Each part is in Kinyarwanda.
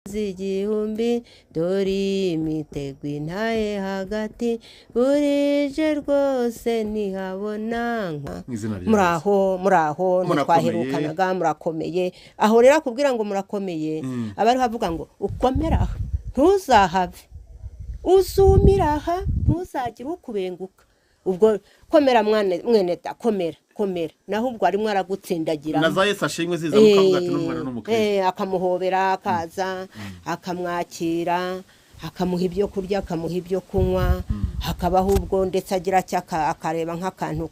Igihumbi dore imitego intaye hagati burije rwose ntihabona nka. Muraho muraho, ntitwaherukanaga, murakomeye. Aho rero akubwira ngo murakomeye, aba ariho avuga ngo ukomera aha ntuzahave, uzumira aha ntuzagire ukubenguka. Ubwo komera mwene da, komera komera, naho ubwo arimo aragutsindagira. Na za Yesu ashimwe ziza mukavuga ati n'umwana n'umukristo. Akamuhobera, akaza akamwakira, akamuha ibyo kurya, akamuha ibyo kunywa, hakabaho ubwo ndetse agira cya akareba nk'akantu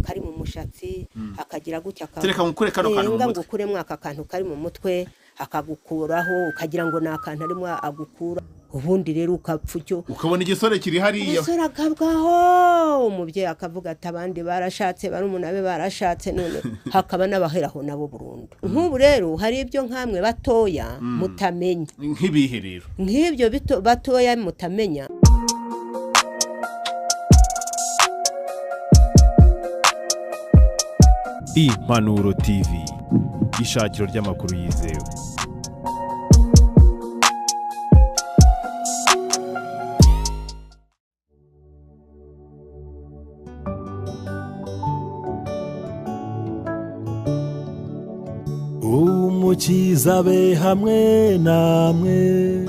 kari mu mushatsi, akagira gutya tereka ngukure kano kantu mu mutwe, ngukure mwaka kantu kari mu mutwe, akagukuraho ukagira ngo ni akantu arimo agukura. Ubundi rero ukapfa icyo ukabona igisore kiri hariya, umusore akabwaho, umubyeyi akavuga ati abandi barashatse, barumuna be barashatse, none hakaba n'abaheraho nabo burundu. Nk'ubu rero hari ibyo nkamwe batoya mutamenya. Nk'ibihe rero? Nk'ibyo batoya mutamenya. Impanuro TV, ishakiro ry'amakuru yizewe. Umukiza be hamwe namwe,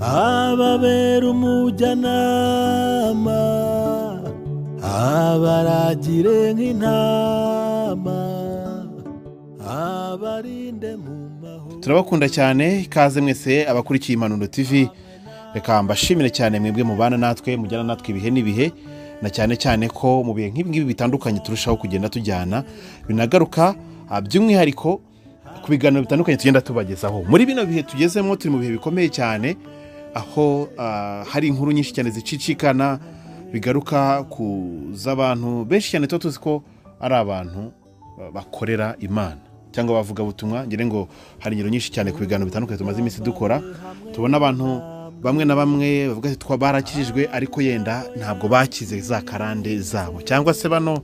ababera umujyanama, abaragire nk'intama, abarinde mu mahoro. Turabakunda cyane, ikaze mwese abakurikiye Impanuro TV. Reka mbashimire cyane mwebwe mubana natwe, mujyana natwe ibihe n'ibihe, na cyane cyane ko mu bihe nk'ibi ngibi bitandukanye turushaho kugenda tujyana, binagaruka by'umwihariko ku biganiro bitandukanye tugenda tubagezaho. Muri bino bihe tugezemo turi mu bihe bikomeye cyane, aho hari inkuru nyinshi cyane zicicikana bigaruka ku z'abantu benshi cyane tuba tuzi ko ari abantu bakorera Imana cyangwa bavuga butumwa. Ngire ngo hari ingero nyinshi cyane ku biganiro bitandukanye tumaze iminsi dukora, tubona abantu bamwe na bamwe bavuga ati twa barakijijwe ariko yenda ntabwo bakize za karande zabo, cyangwa se bano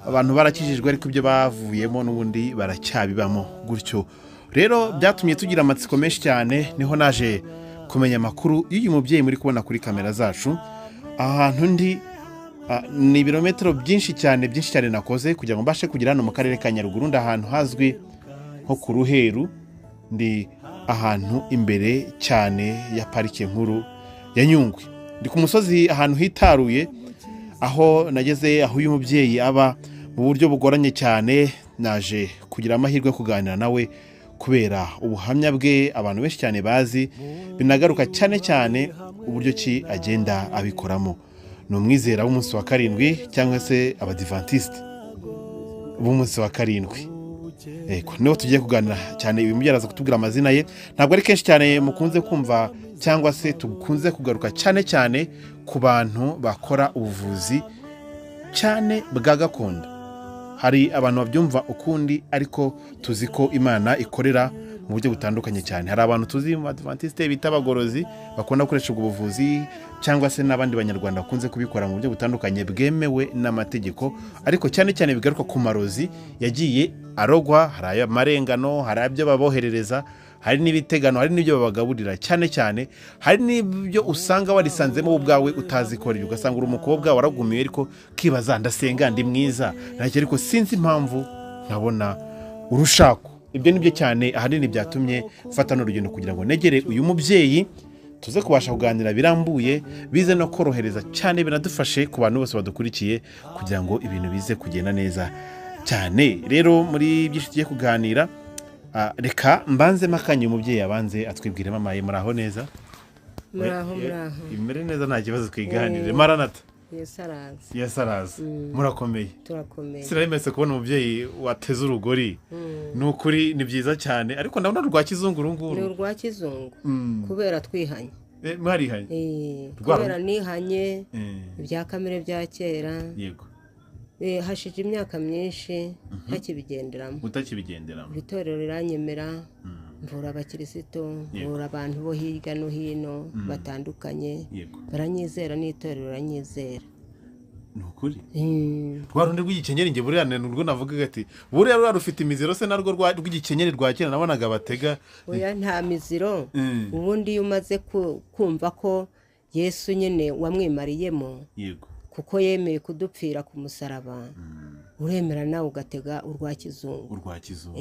abantu barakijijwe ariko ibyo bavuyemo n'ubundi baracyabibamo gutyo. Rero byatumye tugira amatsiko menshi cyane, niho naje kumenya amakuru y'uyu mubyeyi muri kubona kuri kamera zacu. Ahantu ndi ni ibirometero byinshi cyane byinshi cyane nakoze kugira ngo mbashe kugera hano mu karere ka Nyaruguru. Ndi ahantu hazwi nko ku Ruheru, ndi ahantu imbere cyane ya parike nkuru ya Nyungwe. Ndi ku musozi ahantu hitaruye, aho nageze aho uyu mubyeyi aba mu buryo bugoranye cyane. Naje kugira amahirwe yo kuganira nawe kubera ubuhamya bwe abantu benshi cyane bazi, binagaruka cyane cyane uburyo ki agenda abikoramo. Ni umwizera w'umunsi wa karindwi cyangwa se abadivantiste b'umunsi wa karindwi. Niho tugiye kuganira cyane. Uyu mubyeyi araza kutubwira amazina ye, ntabwo ari kenshi cyane mukunze kumva cyangwa se tukunze kugaruka cyane cyane ku bantu bakora ubuvuzi cyane bwa gakondo. Hari abantu babyumva ukundi, ariko tuzi ko Imana ikorera mu buryo butandukanye cyane. Hari abantu tuzi mu Adventiste bita abagorozi bakunda gukoresha ubwo buvuzi, cyangwa se n'abandi banyarwanda bakunze kubikora mu buryo butandukanye bwemewe n'amategeko, ariko cyane cyane bigaruka ku marozi yagiye arogwa. Hari amarengano, hari ibyo baboherereza, hari n'ibitegano, hari n'ibyo babagaburira cyane cyane, hari n'ibyo usanga warisanzemo ubwawe utazi ko ari, ugasanga uri umukobwa waragumiwe ariko kibaza ndasenga ndi mwiza ntacyo, ariko sinzi impamvu nkabona urushako. Ibyo nibyo cyane ahanini byatumye mfata n'urugendo kugira ngo negere uyu mubyeyi tuze kubasha kuganira birambuye, bize no korohereza cyane, binadufashe ku bantu bose badukurikiye kugira ngo ibintu bize kugenda neza cyane. Rero muri byinshi tugiye kuganira, reka mbanze makanye umubyeyi abanze atwibwire. Mama ye, muraho neza? Muraho muraho. Imere neza, nta kibazo, twiganire. Maranatha. Yesu araza. Yesu araza. Murakomeye? Turakomeye. Sinari kubona umubyeyi wateze urugori. Ni ukuri ni byiza cyane, ariko ndabona rwa kizungu runguru. Ni urwa kizungu kubera twihanye. Mwarihanye? Kubera nihanye ibya kamere bya kera. Yego. Hashije imyaka myinshi ntakibigenderamo. Utakibigenderamo. Itorero riranyemera, mvura abakirisito, mvura abantu bo hirya no hino batandukanye, baranyizera n'itorero riranyizera. Ni ukuri rwa rundi rw'igikenyeri nge buriya nurwo navugaga ati buriya ruriya rufite imiziro se narwo rw'igikenyeri rwa kera nabonaga batega. Oya nta miziro. Ubundi iyo umaze kumva ko Yesu nyine wamwimariyemo, yego, kuko yemeye kudupfira ku musaraba, uremera nawe ugatega urwa kizungu. Urwa kizungu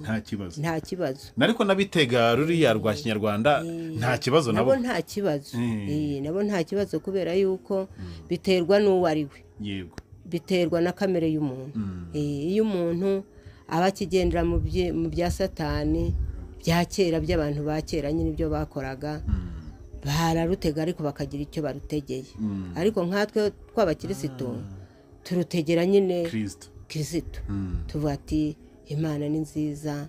nta kibazo. Nta kibazo. Nariko nabitega ruriya rwa kinyarwanda nta kibazo nabo. Nta kibazo. Nabo nta kibazo kubera yuko biterwa n'uwo ari we. Yego. Biterwa na kamere y'umuntu. Iyo umuntu aba akigendera mu bya Satani bya kera by'abantu ba kera nyine ibyo bakoraga, bararutega ariko bakagira icyo barutegeye. Ariko nkatwe tw'abakirisitu turutegera nyine Kristo. Tuvuga ati Imana ni nziza,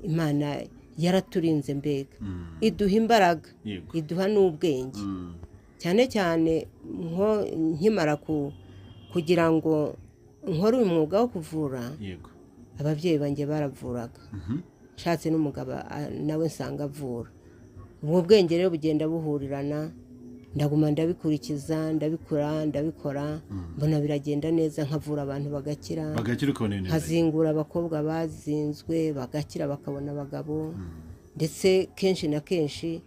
Imana yaraturinze mbega, iduha imbaraga, iduha n'ubwenge. Cyane cyane nko nkimara kugira ngo nkore uyu mwuga wo kuvura, ababyeyi banjye baravuraga, nshatse n'umugabo nawe nsanga avura. Ubwo bwenge rero bugenda buhurirana, ndaguma ndabikurikiza, ndabikora, ndabikora, mbona biragenda neza, nkavura abantu bagakira, nkazingura abakobwa bazinzwe bagakira bakabona abagabo. Ndetse kenshi na kenshi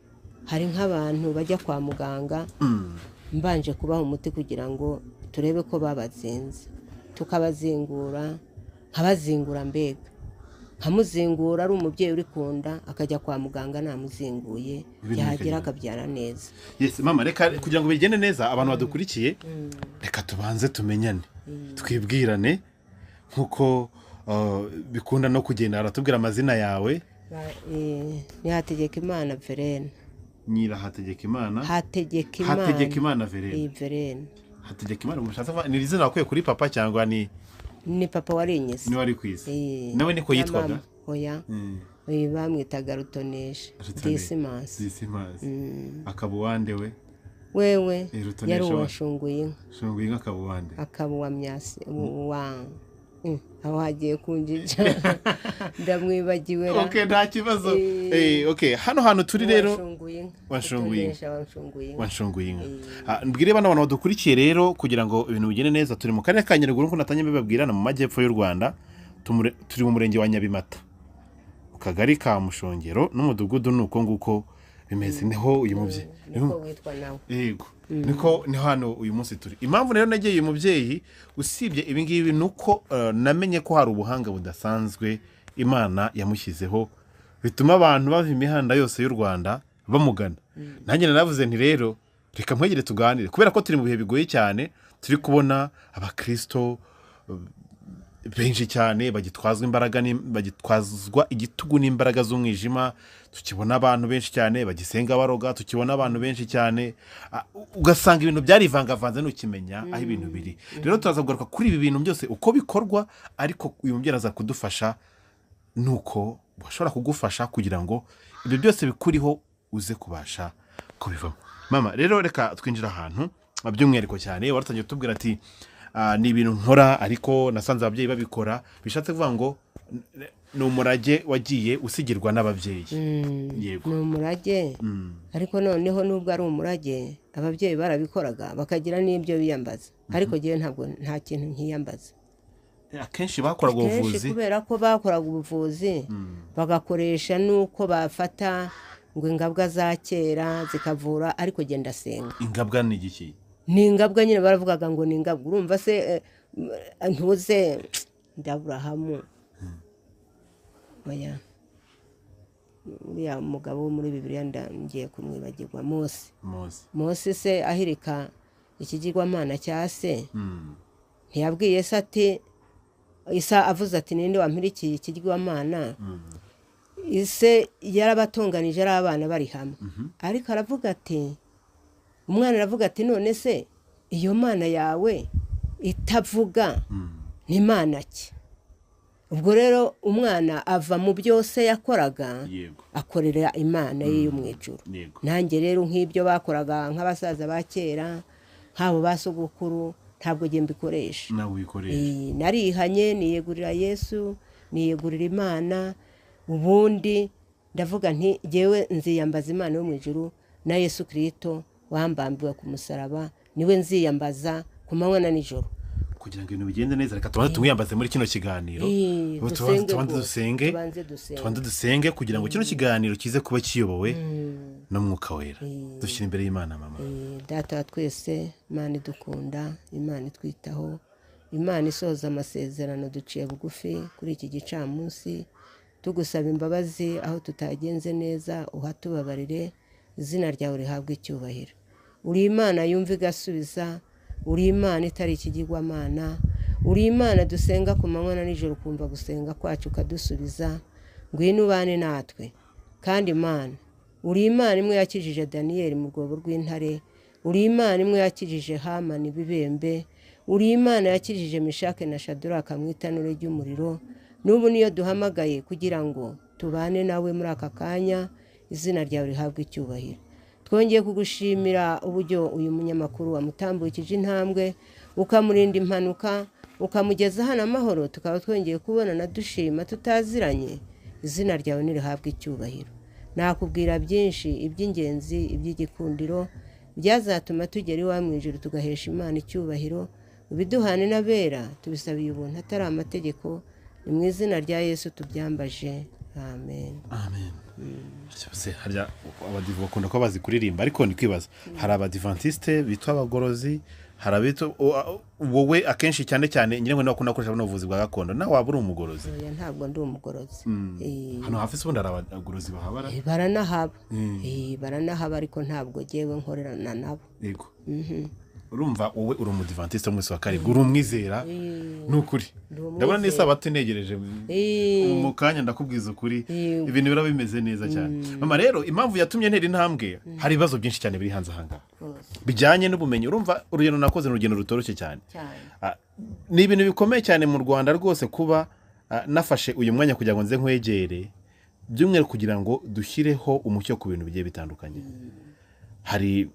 hari nk'abantu bajya kwa muganga mbanje kubaha umuti kugira ngo turebe ko babazinze, tukabazingura, nkabazingura mbega nkamuzingura ari umubyeyi uri kunda akajya kwa muganga namuzinguye, yahagera akabyara neza. Yes mama, reka kugira ngo bigende neza abantu badukurikiye, reka tubanze tumenyane, twibwirane nkuko bikunda no kugenda. Aratubwira amazina yawe. Ni Hategekimana Verena. Nyira Hategekimana. Hategekimana. Hategekimana Verena. Verena. Hategekimana umushatse ni izina wakuye kuri papa cyangwa ni papa warinyise? Ni wari kwisi. Nawe niko yitwaga? Oya. Bamwitaga Rutonesha Disimas. Disimas. Akabuwande we? Wewe yari uwashunguye inka. Shunguye inka akabuwande. Akabuwa myasi wa aho hagiye kunjija ndamwibagiwe. Okay, nta kibazo. Okay, hano hantu turi rero washunguye inka. Mbwire bana abantu badukurikiye rero kugira ngo ibintu bigende neza, turi mu karere ka Nyaruguru nkuko natanye mbibabwirana mu majyepfo y'u Rwanda, turi mu murenge wa Nyabimata, mu kagari ka Mushongero n'umudugudu nuko nguko bimeze. Niho uyu mubyeyi niko witwa nawe. Yego, niko ni hano uyu munsi turi. Impamvu rero nagiye uyu mubyeyi usibye ibi ngibi nuko namenye ko hari ubuhanga budasanzwe Imana yamushyizeho bituma abantu bava imihanda yose y'u Rwanda bamugana. Nanjye naravuze nti rero reka nkwegere tuganire, kubera ko turi mu bihe bigoye cyane, turi kubona abakristo benshi cyane bagitwazwa imbaraga, bagitwazwa igitugu n'imbaraga z'umwijima, tukibona abantu benshi cyane bagisenga baroga, tukibona abantu benshi cyane ugasanga ibintu byarivangavanze ntukimenya aho ibintu biri. Rero turaza kugaruka kuri ibi bintu byose uko bikorwa, ariko uyu mubyeyi araza kudufasha nuko bashobora kugufasha kugira ngo ibyo byose bikuriho uze kubasha kubivamo. Mama rero reka twinjira ahantu by'umwihariko cyane. Waratangiye kutubwira ati ni ibintu nkora ariko nasanze ababyeyi babikora, bishatse kuvuga ngo ni umurage wagiye usigirwa n'ababyeyi. Yego, ni umurage. Ariko noneho nubwo ari umurage ababyeyi barabikoraga bakagira n'ibyo biyambaza, ariko giye ntabwo nta kintu nkiyambaza. Akenshi bakoraga ubuvuzi, kubera ko bakoraga ubuvuzi bagakoresha nuko bafata ngo ingabwa za kera zikavura, ariko genda senga. Ingabwa ni igiki? Ni ingabwa nyine baravugaga ngo ni ingabwa. Urumva se ntuze ndaburahamu oya uriya mugabo wo muri Bibiliya ngiye kumwibagirwa, Mose. Mose se ahirika ikigirwamana cya se, ntiyabwiye se ati Isa avuze ati ninde wampirikiye ikigirwamana? Ise yarabatunganije ari abana bari hamwe, ariko aravuga ati umwana aravuga ati none se iyo mana yawe itavuga ni mana ki? Ubwo rero umwana ava mu byose yakoraga akorera Imana ye yo mu ijuru. Nanjye rero nk'ibyo bakoraga nk'abasaza ba kera nk'abo basogokuru ntabwo ngiye mbikoresha. Narihanye, niyegurira Yesu, niyegurira Imana. Ubundi ndavuga nti jyewe nziyambaza Imana yo mu ijuru na Yesu Kristo wambambiwe ku musaraba, niwe nziyambaza ku manywa na nijoro kugira ngo ibintu bigende neza. Reka tubanze tumwiyambaze muri kino kiganiro, tubanze dusenge kugira ngo kino kiganiro kize kuba kiyobowe n'Umwuka Wera. Dushyira imbere y'Imana mama. Data wa twese, Imana idukunda, Imana itwitaho, Imana isohoza amasezerano, duciye bugufi kuri iki gicamunsi tugusaba imbabazi aho tutagenze neza, uhatubabarire, izina ryawe rihabwe icyubahiro. Uri Imana yumva igasubiza, uri Imana itari ikigirwamana, uri Imana dusenga ku manywa na nijoro, ukumva gusenga kwacu ukadusubiza. Ngwino ubane natwe. Kandi Imana, uri Imana imwe yakijije Daniyeli mu rwobo rw'intare, uri Imana imwe yakijije Hamani ibibembe, uri Imana yakijije Meshake na Shaduraka mu itanura ry'umuriro. N'ubu niyo duhamagaye kugira ngo tubane nawe muri aka kanya, izina ryawe rihabwe icyubahiro. Twongeye kugushimira uburyo uyu munyamakuru wamutambukije intambwe, ukamurinda impanuka, ukamugeza hano amahoro, tukaba twongeye kubonana dushima tutaziranye. Izina ryawe nirihabwe icyubahiro. Nakubwira byinshi, iby'ingenzi, iby'igikundiro byazatuma tugera iwawe mu ijuru tugahesha Imana icyubahiro. Ubiduhane n'abera, tubisabiye ubuntu atari amategeko. Ni mu izina rya Yesu tubyambaje, amen. Amen. Harya abadive bakunda kuba bazi kuririmba, ariko ni kwibaza hari abadivantiste bitwa abagorozi, hari abitwa wowe akenshi cyane cyane ngira ngo bakunda gukoresha buno buvuzi bwa gakondo, nawe waba uri umugorozi? Oya, ntabwo ndi umugorozi. Hano hafi se ubundi hari abagorozi bahabara? Baranahaba. Baranahaba, ariko ntabwo jyewe nkorerana nabo. Yego. Urumva wowe uri umudivantiste w'umunsi wa karindwi, uri umwizera n'ukuri. Ndabona n'isabato inegereje mu kanya, ndakubwiza ukuri ibintu biraba bimeze neza cyane. Mama rero, impamvu yatumye ntera intambwe, hari ibibazo byinshi cyane biri hanze ahangaha bijyanye n'ubumenyi. Urumva urugendo nakoze ni urugendo rutoroshye cyane, ni ibintu bikomeye cyane mu Rwanda rwose kuba nafashe uyu mwanya kugira ngo nze nkwegere, by'umwihariko kugira ngo dushyireho umucyo ku bintu bigiye bitandukanye. Hari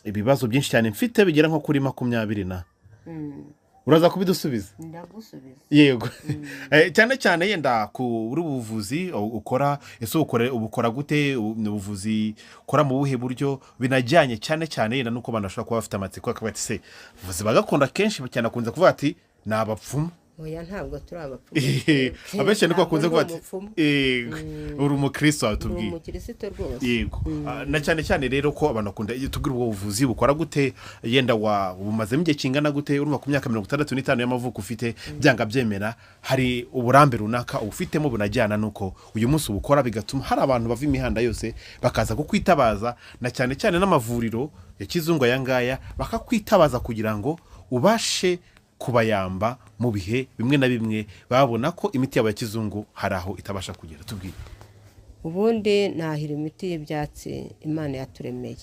ibibazo byinshi cyane mfite bigera nko kuri 20 na uraza kubidusubiza? Ndagusubiza. Yego. Cyane cyane yenda kuri ubuvuzi ukora, ese ubukora gute? Ubuvuzi ukora mu buhe buryo? Binajyanye cyane cyane yenda nuko abantu bashobora kuba bafite amatsiko akavuga ati se ubuvuzi bagakonda kenshi cyane akunze kuvuga ati ni abapfumu. Oya, ntabwo turi abapfumu. Abenshi niko bakunze kuvuga ati uri umukristo watubwiye. Uri umukristo rwose. Yego. Na cyane cyane rero ko abantu bakunda tubwira ubwo buvuzi bukora gute, yenda wa bumazemo igihe kingana gute? Urumva ku myaka 65 y'amavuko ufite, byanga byemera hari uburambe runaka ubufitemo bunajyana nuko uyu munsi ubukora, bigatuma hari abantu bava imihanda yose bakaza kukwitabaza, na cyane cyane n'amavuriro ya kizungu aya ngaya bakakwitabaza kugira ngo ubashe kubayamba mu bihe bimwe na bimwe babona ko imiti yabo ya kizungu hari aho itabasha kugera. Tubwire. Ubundi nahira imiti y'ibyatsi Imana yaturemeye,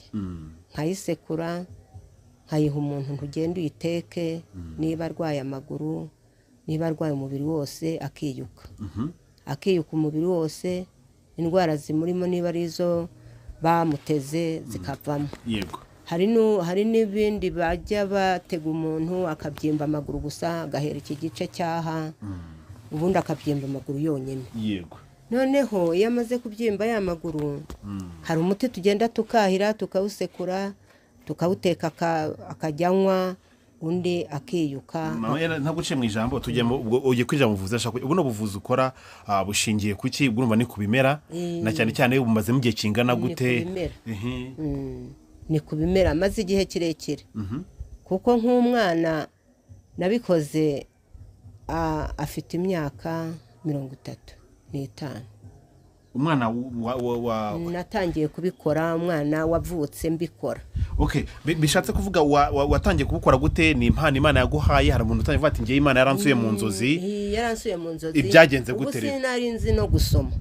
nkayisekura nkayiha umuntu ntugende uyiteke, niba arwaye amaguru, niba arwaye umubiri wose akiyuka, akiyuka umubiri wose, indwara zimurimo niba ari izo bamuteze zikavamo. Yego. Hari n'ibindi bajya batega umuntu akabyimba amaguru gusa, agahera iki gice cyaha, ubundi akabyimba amaguru yonyine. Yego. Noneho iyo amaze kubyimba ya maguru, hari umuti tugenda tukahira tukawusekura tukawuteka akajyanywa, undi akiyuka. Mama, ntabwo uciye mu ijambo, tujye ugiye kwinjira mu buvuzi. Ashaka ubuno buvuzi ukora bushingiye kuki? Urumva ni ku bimera, na cyane cyane bumazemo igihe kingana gute? Ni ku bimera maze igihe kirekire. Kuko nk'umwana nabikoze afite imyaka 35. Umwana natangiye kubikora, umwana wavutse mbikora. Okay, bishatse kuvuga watangiye kubukora gute? Ni impano Imana yaguhaye? Hari umuntu utangiye ati ngiye Imana yaransuye mu nzozi. Yaransuye mu nzozi. Ibyagenze gute rero? Sinari nzi no gusoma.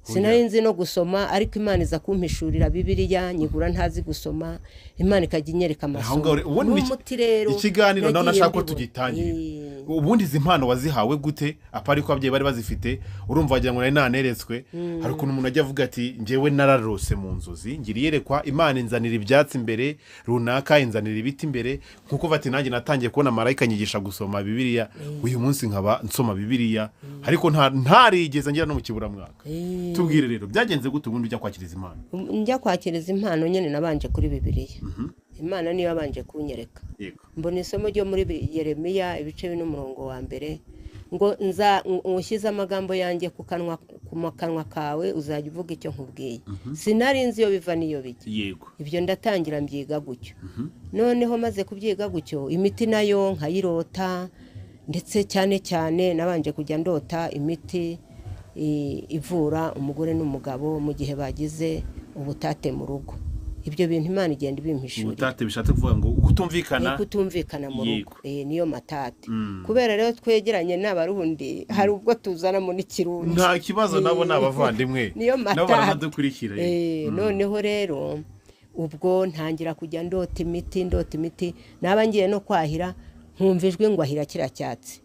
Sinari nzi no gusoma, ariko Imana iza kumpishurira Bibiliya, nyigura ntazi gusoma, Imana ikajya inyereka amasomo. N'umuti rero ikiganiro naho nashaka ko tugitangira. Ubundi izi mpano wazihawe gute? Apari ko ababyeyi bari bazifite, urumva wagira ngo nari naneretswe. Hari ukuntu umuntu ajya avuga ati njyewe nararose mu nzozi, ngira iyerekwa, Imana inzanira ibyatsi imbere runaka, inzanira ibiti imbere, nkuko bati nanjye natangiye kubona marayika nyigisha gusoma Bibiliya, uyu munsi nkaba nsoma Bibiliya, ariko ntarigeze ngira no mu kiburamwaka. Tubwire rero byagenze gute ubundi ujya kwakiriza impano? Njya kwakiriza impano nyine nabanje kuri Bibiliya. Imana niyo yabanje kunyereka. Mbona isomo ryo muri Yeremiya ibice 4 wa 1 ngo nza nshyize amagambo yanjye ku kanwa kawe uzajya uvuga icyo nkubwiye. Sinari nzi iyo biva niyo bijya. Yego. Ibyo ndatangira mbyiga gutyo. Noneho maze kubyiga gutyo imiti nayo nkayirota, ndetse cyane cyane nabanje kujya ndota imiti ivura umugore n'umugabo mu gihe bagize ubutate mu rugo. Ibyo bintu Imana igenda ibimpishurira. Ubutate bishatse kuvuga ngo kutumvikana, kutumvikana mu rugo. Niyo matate. Kubera rero twegeranye n'abarundi hari ubwo tuzana mu n'ikirundi. Nta kibazo, nabo nabavandimwe. Niyo matate. Nabo baradukurikira. Noneho rero ubwo ntangira kujya ndota imiti, naba ngiye no kwahira nkumva ijwi ngo ahira kiriya cyatsi,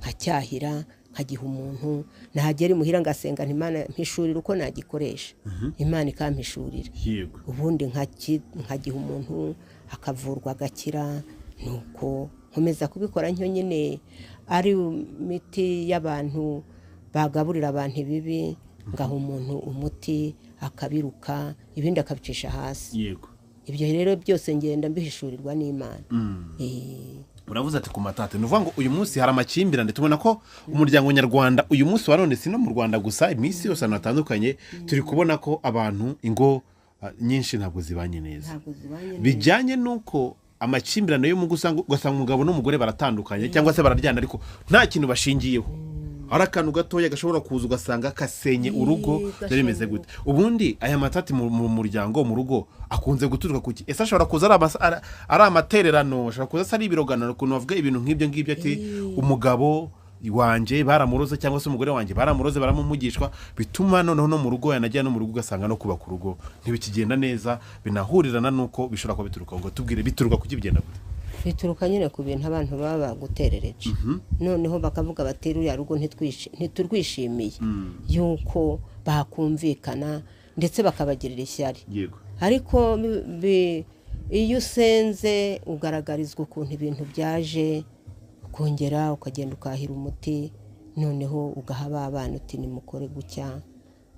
nkacyahira nkagiha umuntu, nahagera imuhira ngasenga nti Imana mpishurira uko nagikoresha. Imana ikampishurira. Yego. Ubundi nkagiha umuntu akavurwa agakira. Nuko nkomeza kubikora ntyo nyine, ari imiti y'abantu bagaburira abantu ibibi, ngaha umuntu umuti akabiruka ibindi akabicisha hasi. Yego. Ibyo rero byose ngenda mbihishurirwa n'Imana. Uravuze ati ku matate, ni ukuvuga ngo uyu munsi hari amakimbirane. Tubona ko umuryango nyarwanda uyu munsi wa none, si no mu Rwanda gusa, iminsi yose ahantu hatandukanye turi kubona ko abantu ingo nyinshi ntabwo zibanye neza, bijyanye n'uko amakimbirane yo mu ngo ugasanga umugabo n'umugore baratandukanye cyangwa se bararyana ariko nta kintu bashingiyeho. Hari akantu gatoya gashobora kuza ugasanga kasenye urugo. Byari bimeze gute? Ubundi aya matati mu muryango mu rugo akunze guturuka kuki? Ese ashobora kuza ari amatererano, ashobora kuza ari ibiroganano, ukuntu bavuga ibintu nk'ibyo ngibyo ati umugabo wanjye baramuroze cyangwa se umugore wanjye baramuroze baramumugishwa, bituma noneho no mu rugo yanajya no mu rugo ugasanga no kubaka urugo ntibikigenda neza, binahurirana nuko bishobora kuba bituruka ngo tubwire bituruka kuki bigenda gute? Bituruka nyine ku bintu abantu baba baguterereje. Noneho bakavuga bati ruriya rugo ntiturwishimiye yuko bakumvikana, ndetse bakabagirira ishyari. Yego. Ariko iyo usenze ugaragarizwa ukuntu ibintu byaje, ukongera ukagenda ukahira umuti, noneho ugaha abana uti nimukore gutya,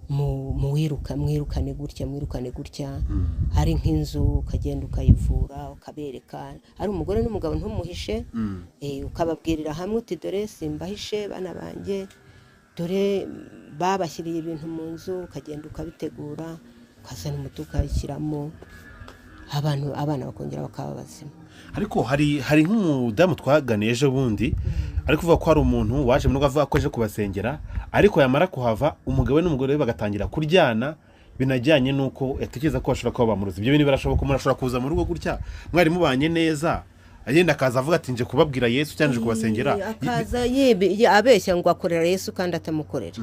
mwirukane gutya, mwirukane gutya. Ari nk'inzu ukagenda ukayivura ukabereka, ari umugore n'umugabo ntumuhishe, ukababwirira hamwe uti dore simbahishe bana banjye, dore babashyiriye ibintu mu nzu, ukagenda ukabitegura ukazana umuti ukayishyiramo, abana bakongera bakaba bazima. Ariko hari nk'umudamu twaganiye ejo bundi ariko uvuga ko hari umuntu waje mu rugo avuga ko aje kubasengera, ariko yamara kuhava umugabo we n'umugore we bagatangira kuryana, binajyanye nuko yatekereza ko bashobora kuba bamuroze. Ibyo bintu birashoboka, umuntu ashobora kuza mu rugo gutya mwari mubanye neza, agenda akaza avuga ati nje kubabwira Yesu cyangwa nje kubasengera, akaza abeshya ngo akorera Yesu kandi atamukorera.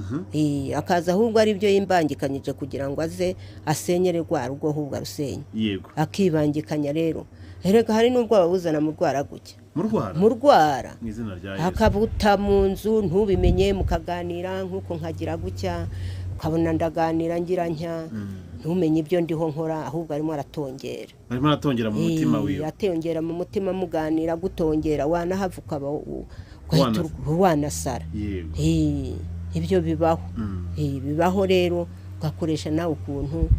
Akaza ahubwo ari byo yimbangikanyije kugira ngo aze asenyere rwa rugo ahubwo arusenye. Yego. Akibangikanya rero. Erega hari n'ubwo babuzana mu rwara gutya. Mu rwara. Mu izina rya Yesu. Akabuta mu nzu ntubimenye, mukaganira nkuko nkagira gutya, ukabona ndaganira ngira ntya, ntumenye ibyo ndiho nkora, ahubwo arimo aratongera. Arimo aratongera mu mutima wiwe. Atongera mu mutima muganira gutongera, wanahava ukaba wanasara. Yego. Ibyo bibaho. Bibaho rero ugakoresha nawe ukuntu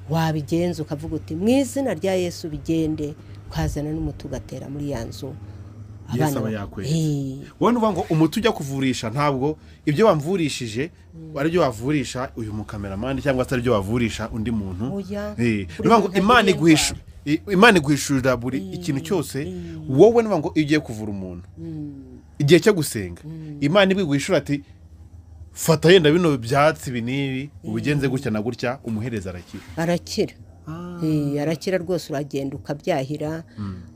wabigenza, ukavuga uti mu izina rya Yesu bigende, ukazana n'umuti ugatera muri ya nzu. Yesu aba yakweretse. Wowe nuvuga ngo umuti ujya kuvurisha ntabwo ibyo wamvurishije ari byo wavurisha uyu mukameramani cyangwa se ari byo wavurisha undi muntu. Nuvuga ngo Imana iguhishurira buri ikintu cyose. Wowe nuvuga ngo iyo ugiye kuvura umuntu igihe cyo gusenga, Imana ibiguhishura ati fata yenda bino byatsi binibi ubigenze gutya na gutya, umuhereza arakira. Arakira. Arakira rwose, uragenda ukabyahira,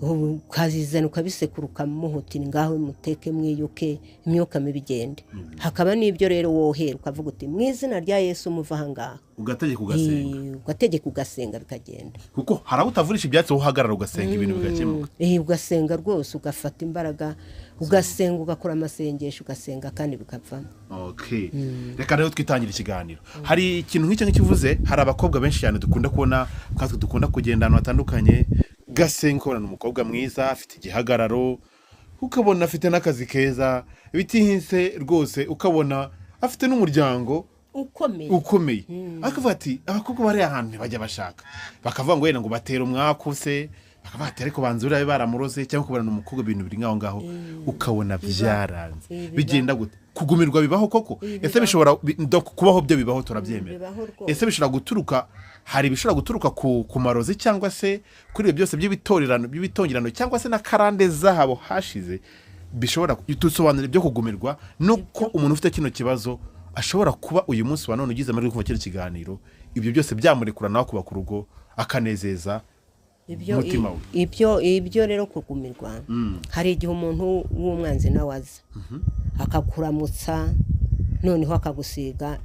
ukazizana ukabisekura ukamuhuti ngaho muteke mwiyuke imyuka mibi igende. Hakaba n'ibyo rero wohera ukavuga uti mu izina rya Yesu muva aha ngaha, ugategeka ugasenga. Ugategeka ugasenga bikagenda. Kuko hari aho utavurisha ibyatsi uhagarara ugasenga ibintu bigakemuka. Ugasenga rwose, ugafata imbaraga ugasenga, ugakora amasengesho ugasenga kandi bikavamo. Okay. Reka rero twitangira ikiganiro. Hari ikintu nk'icyo nkivuze, hari abakobwa benshi cyane dukunda kubona, kandi dukunda kugenda ahantu hatandukanye, gasenga ukabona umukobwa mwiza afite igihagararo, ukabona afite n'akazi keza, bitihinse rwose, ukabona afite n'umuryango ukomeye. Akavuga ati abakobwa bari ahantu bajya bashaka, bakavuga ngo wenda ngo batera umwaku se Bakaba bati ariko banza uriya baramuroze, cyangwa kubona umukobwa ibintu biri ngaho ngaho, ukabona byaranze. Bigenda gute? Kugumirwa bibaho koko? Ese bishobora kubaho? Byo bibaho, turabyemera. Ese bishobora guturuka, hari bishobora guturuka ku marozi, cyangwa se kuri ibyo byose by'ibitorerano, by'ibitongirano, cyangwa se na karande zahabo hashize, bishobora dusobanura ibyo kugumirwa, nuko umuntu ufite kino kibazo ashobora kuba uyu munsi wa none ugize amahirwe kumva kino kiganiro, ibyo byose byamurekura nawe kuba ku rugo akanezeza umutima we. Ibyo rero kugumirwa, hari igihe umuntu w'umwanzi nawe aza akakuramutsa, noneho akagusiga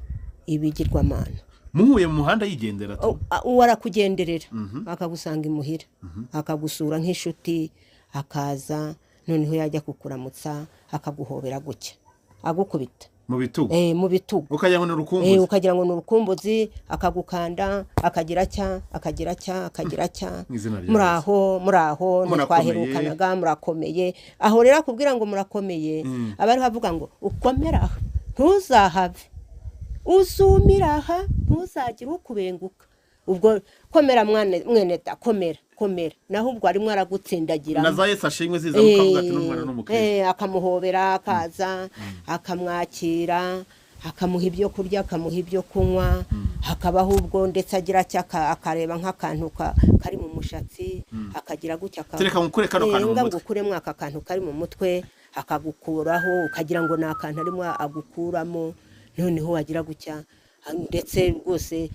ibigirwamana. Muhuye mu muhanda yigendera, uwo arakugenderera, akagusanga imuhira, akagusura nk'inshuti, akaza noneho yajya kukuramutsa akaguhobera gutya, agukubita mu bitugu, mu bitugu, ukagira ngo ni urukumbuzi, ukagira ngo ni urukumbuzi, akagukanda, akagira cya, akagira cya, akagira cya, muraho, muraho, ntitwaherukanaga, murakomeye. Aho rero akubwira ngo murakomeye, aba ariho avuga ngo ukomera aha, ntuzahave, uzumira aha, ntuzagire ukubenguka. Ubwo komera mwene da, komera, komera. Naho ubwo arimo aragutsindagira. Na za Yesu ashimwe ziza mukavuga ati n'umwana n'umukristo. Akamuhobera, akaza, akamwakira, akamuha ibyo kurya, akamuha ibyo kunywa, hakabaho ubwo ndetse agira cya akareba nk'akantu kari mu mushatsi, akagira gutya tereka ngukure kano kantu mu mutwe, ngukuremo aka kantu kari mu mutwe, akagukuraho, ukagira ngo ni akantu arimo agukuramo, noneho wagira gutya ndetse rwose.